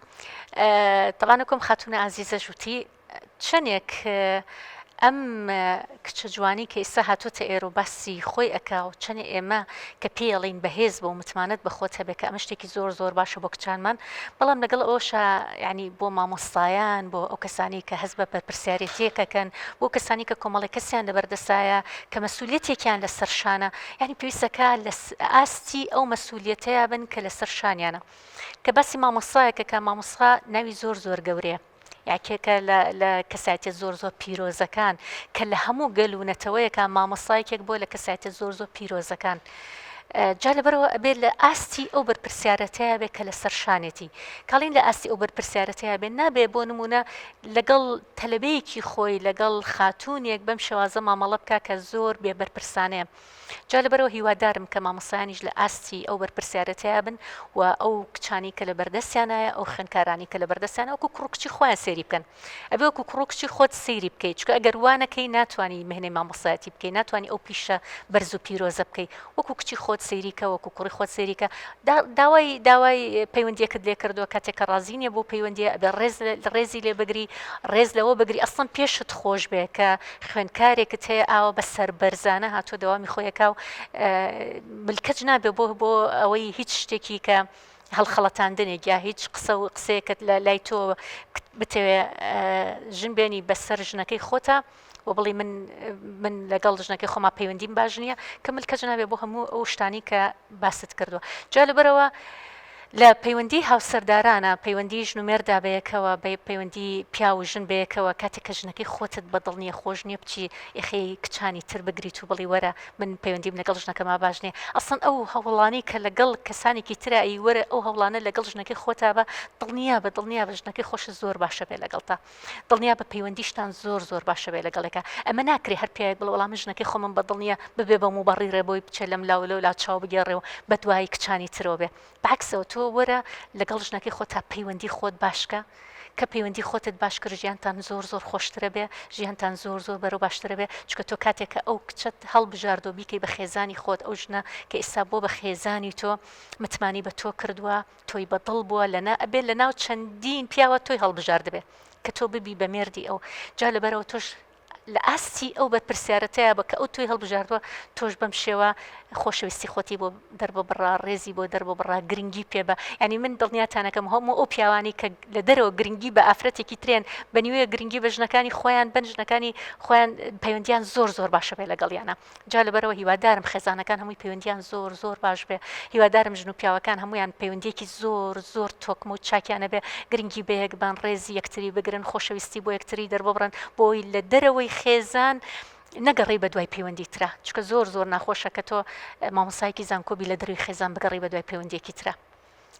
تەبان وەکم خاتوونە ئازیزەش وتی چەندێک ئەم کچە جوانی کە ئیستا هاتۆتە ئێرە و باسی خۆی ئەکا و چەنێ ئێمە کە پێی ئەڵێین بەهێز بە و متمانەت بە خۆت هەبێ کە ئەمە شتێکی زۆر زۆر باشە بۆ کچانمان بەڵام لەگەڵ ئەوەشا یانی بۆ مامۆستایان بۆ ئەو کەسانی کە هەست بە بەرپرسیارێتیەک ئەکەن بۆ کەسانی کە کۆمەڵی کەسیان لەبەر دەسایە کە مەسولیەتێکیان لەسەر شانە یانی پێویستەکە لە ئاستی ئەو مەسولیەتەیا بن کە لەسەر شانیانە کە باسی مامۆستایەک ئەکا مامۆستا ناوی زۆر زۆر گەورەیە یەکێکە لە لە کەسایەتیە زۆر زۆر پیرۆزەکان کە لە هەموو گەل و نەتەوەیەکا مامۆستا یەکێک بووە لە کەسایەتیە زۆر زۆر پیرۆزەکان جا لەبەرەوە ئەبێ لە ئاستی ئەو بەرپرسیارەتەیە بێ کە لەسەر شانێتی کاڵین لە ئاستی ئەو بەرپرسیارەتەیە بێ نابێ بۆ نمونە لەگەڵ تەلەبەیەکی خۆی لەگەڵ خاتوونێک بەم شێوازە مامەڵە بکا کە زۆر بێ بەرپرسانەیە جا لەبەرئەوە هیوادارم کە مامۆستایانیش لە ئاستی ئەو بەرپرسیارەتەیا بن و ئەو کچانەی کە لەبەردەستیانایە ئەو خوێندکارانەی کە لەبەردەستیانە وەکو کوڕ و کچی خۆیان سەیری بکەن ئەبێ وەکو کوڕ و کچی خۆت سەیری بکەیت چونکە ئەگەر وا نەکەی ناتوانی مهنەی مامۆستایەتی بکەی ناتوانی ئەو پیشە بەرز و پیرۆزە بکەی وەکو کچی خۆت سەیری کە وەکو کوڕی خۆت سەیری کە داوای داوای پەیوەندیەکت لێ کردووە کاتێک کە ڕازی نییە بۆ پەیوەندیە ئەبێ ڕێز ڕێزی لێ بگری ڕێز لەوە بگری ئەسڵەن پێشت خۆش بێ کە خوێندکارێکت هەیە ئاوا بە سەربەرزانە هاتووە دەوامی خۆی ئەکا و ملکەچ نابێ بۆ بۆ ئەوەی هیچ شتێکی کە هەڵخەڵەتاندنێک یا هیچ قسە و قسەیەکت لە لای تۆ بتەوێ ژن بێنی بەسەر ژنەکەی خۆتا و بڵی من من لەگەڵ ژنەکەی خۆما پەیوەندیم باش نییە کە ملکەچ نابێ بۆ هەموو ئەو شتانی کە باست کردووە جا لەبەرەوە لە پەیوەندی هاوسەردارانە، پەیوەندی ژن و مێردا بەیەکەوە، بە پەیوەندی پیاو و ژن بەیەکەوە، کاتێک کە ژنەکەی خۆتت بە دڵ نییە، خۆش نییە بچی ئێخەی کچانی تر بگریت و بڵی وەرە من پەیوەندیم لەگەڵ ژنەکەما باش نییە، ئەسڵەن ئەو هەوڵانەی کە لەگەڵ کەسانێکی ترا ئەی وەرە ئەو هەوڵانە لەگەڵ ژنەکەی خۆتا بە، دڵنیابە دڵنیابە ژنەکەی خۆشت زۆر باشە بێ لەگەڵتا. دڵنیابە پەیوەندیشتان زۆر زۆر باشە بێ لەگەڵێکا ئەمە ناکرێ هەر پیاوێک بڵێ وەڵا من ژنەکەی خۆمم بەدڵ نییە ببێ بە موبەڕیڕێ بۆی بچێ لەم لاو لەو لا چاو بگێڕێ و بەدوای کچانی ترەوە بێ بەعەکسەوە تۆ وەرە لەگەڵ ژنەکەی خۆتا پەیوەندی خۆت باشکە کە پەیوەندی خۆتت باش کرد ژیانتان زۆر زۆر خۆشترە بێ ژیانتان زۆر زۆر بەرەو باشترە بێ چونکە تۆ کاتێک کە ئەو کچەت هەڵبژاردۆ بیکەی بە خێزانی خۆت ئەو ژنە کە ئێستا بۆ بە خێزانی تۆ متمانی بە تۆ کردووە تۆی بە دڵ بووە لەنا ئەبێ لەناو چەندین پیاوە تۆی هەڵبژاردبێ کە تۆ ببی بە مێردی ئەو جا لەبەرەوە تۆش لە ئاستی ئەو بەرپرسیارەتەیە بە کە ئەو تۆی هەڵبژاردووە تۆش بەم شێوە خۆشەویستی خۆتی بۆ دەرببڕە ڕێزی بۆ دەرببڕە گرنگی پێ بە یعنی من دڵنیاتانەکەم هەموو ئەو پیاوانی کە لە دەرەوە گرنگی بە ئافرەتێکی ترێن بە نیوەیە گرنگی بە ژنەکانی خۆیان بن ژنەکانی خۆیان پەیوەندیان زۆر زۆر باشە بێ لەگەڵیانە جا لەبەرئەوە هیوادارم خێزانەکان هەمووی پەیوەندیان زۆر زۆر باش بێ هیوادارم ژن و پیاوەکان هەموویان پەیوەندیەکی زۆر زۆر تۆکمە و چاکیان هەبێ گرنگی بەیەک بەن ڕێزی یەکتری بگرن خۆشەویستی بۆ یەکتری دەرببڕن بۆی لە دەرەوەی خێزان نەگەڕێی بە دوای پەیوەندی ترا چونکە زۆر زۆر ناخۆشە کە تۆ مامۆستایەکی زانکۆ بی لە دەرەوەی خێزان بگەڕێی بە دوای پەیوەندیەکی ترا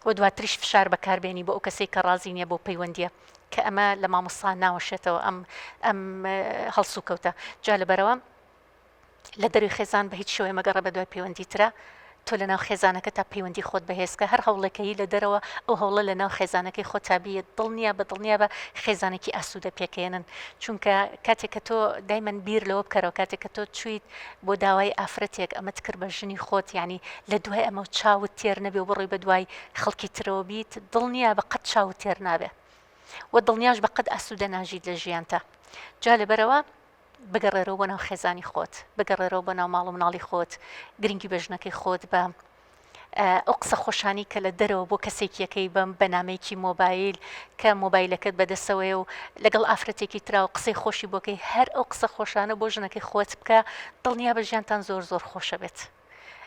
و دواتریش فشار بەکار بێنی بۆ ئەو کەسەی کە ڕازی نیە بەو پەیوەندیە کە ئەمە لە مامۆستا ناوەشێتەوە ئەم ئەم هەڵسوکەوتە جا لەبەرەوە لە دەروی خێزان بە هیچ شێوەیە مەگەڕێ بە دوای پەیوەندی ترا تۆ لە ناو خێزانەکە تا پەیوەندی خۆت بەهێزکە هەر هەوڵێکەی لە دەرەوە ئەو هەوڵە لە ناو خێزانەکەی خۆت تا بیت دڵنیا بە دڵنیا بە خێزانێکی ئاسوودە پێکەێنن چونکە کاتێک کە تۆ دایمەن بیر لەوە بکەرەوە کاتێک کە تۆ چویت بۆ داوای ئافرەتێک ئەمەت کرد بە ژنی خۆت یانی لە دوای ئەمەو چاوت تێر نەبێ و بڕۆی بە دوای خەڵکی ترەوە بیت دڵنیا بە قەت چاوت تێر نابێ و دڵنیاش بە قەت ئاسوودە ناژیت لە ژیانتا جا لەبەرەوە بگەڕێرەوە بۆ ناو خێزانی خۆت بگەڕێرەوە بۆ ناو ماڵ و مناڵی خۆت گرنگی بە ژنەکەی خۆت بە ئەو قسە خۆشانی کە لە دەرەوە بۆ کەسێکیەکەی بەم بە نامەیەکی مۆبایل کە مۆبایلەکەت بەدەستەوەیە و لەگەڵ ئافرەتێکی ترا و قسەی خۆشی بۆکەی هەر ئەو قسە خۆشانە بۆ ژنەکەی خۆت بکە دڵنیا بە ژیانتان زۆر زۆر خۆشە بێت.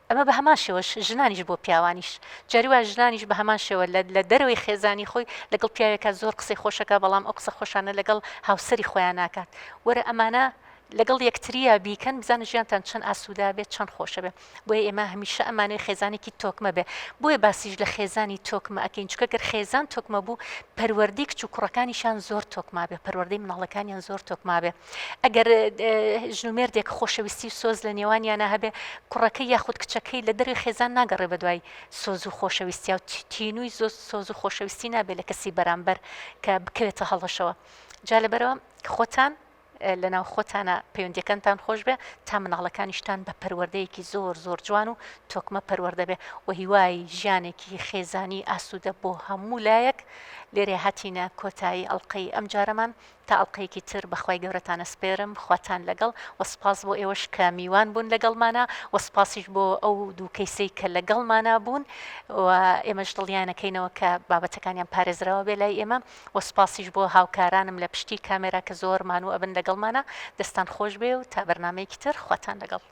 ئەمە بە هەمان شێوەش ژنانیش بۆ پیاوانیش جاری وایە ژنانیش بە هەمان شێوە لە دەرەوەی خێزانی خۆی لەگەڵ پیاوێکا زۆر قسەی خۆشەکە بەڵام ئەو قسە خۆشانە لەگەڵ هاوسەری خۆیان ناکات وەرە ئەمانە لەگەڵ یەکتریا بیکەن بزانە ژیانتان چەند ئاسوودە بێت چەند خۆشە بێ بۆیە ئێمە هەمیشە ئەمانەوێ خێزانێکی تۆکمە بێ بۆیە باسیش لە خێزانی تۆکمە ئەکەین چونکە گەر خێزان تۆکمە بوو پەروەردەی کچ و کوڕەکانیشان زۆر تۆکما بێ پەروەردەی مناڵەکانیان زۆر تۆکما بێ ئەگەر ژن و مێردێک خۆشەویستی و سۆز لە نێوانیانە هەبێ کوڕەکەی یاخود کچەکەی لە دەروی خێزان ناگەڕێ بە دوای سۆز و خۆشەویستی و تینووی زۆ سۆز و خۆشەویستی نابێ لە کەسی بەرامبەر کە بکەوێتە هەڵەشەوە جا لەبەرەوە خۆتان. لەناو خۆتانا پەیوەندیەکانتان خۆش بێ تا مناڵەکانیشتان بە پەروەردەیەکی زۆر زۆر جوان و تۆکمە پەروەردە بێ و هیوای ژیانێکی خێزانی ئاسوودە بۆ هەموو لایەک لێرەیا هاتینە کۆتایی ئەڵقەی ئەم جارەمان تا ئەڵقەیەکی تر بەخوای گەورەتان ئەسپێرم خواتان لەگەڵ وە سوپاس بۆ ئێوەش کە میوان بوون لەگەڵمانا وە سوپاسیش بۆ ئەو دوو کەیسەی کە لەگەڵمانا بوون و ئێمەش دڵنیانەکەینەوە کە بابەتەکانیان پارێزراوە بێ لای ئێمە وە سوپاسیش بۆ هاوکارانم لە پشتی کامێرا کە زۆر مانوو ئەبن لەگەڵمانا دەستان خۆش بێ و تا بەرنامەیەکی تر خواتان لەگەڵ.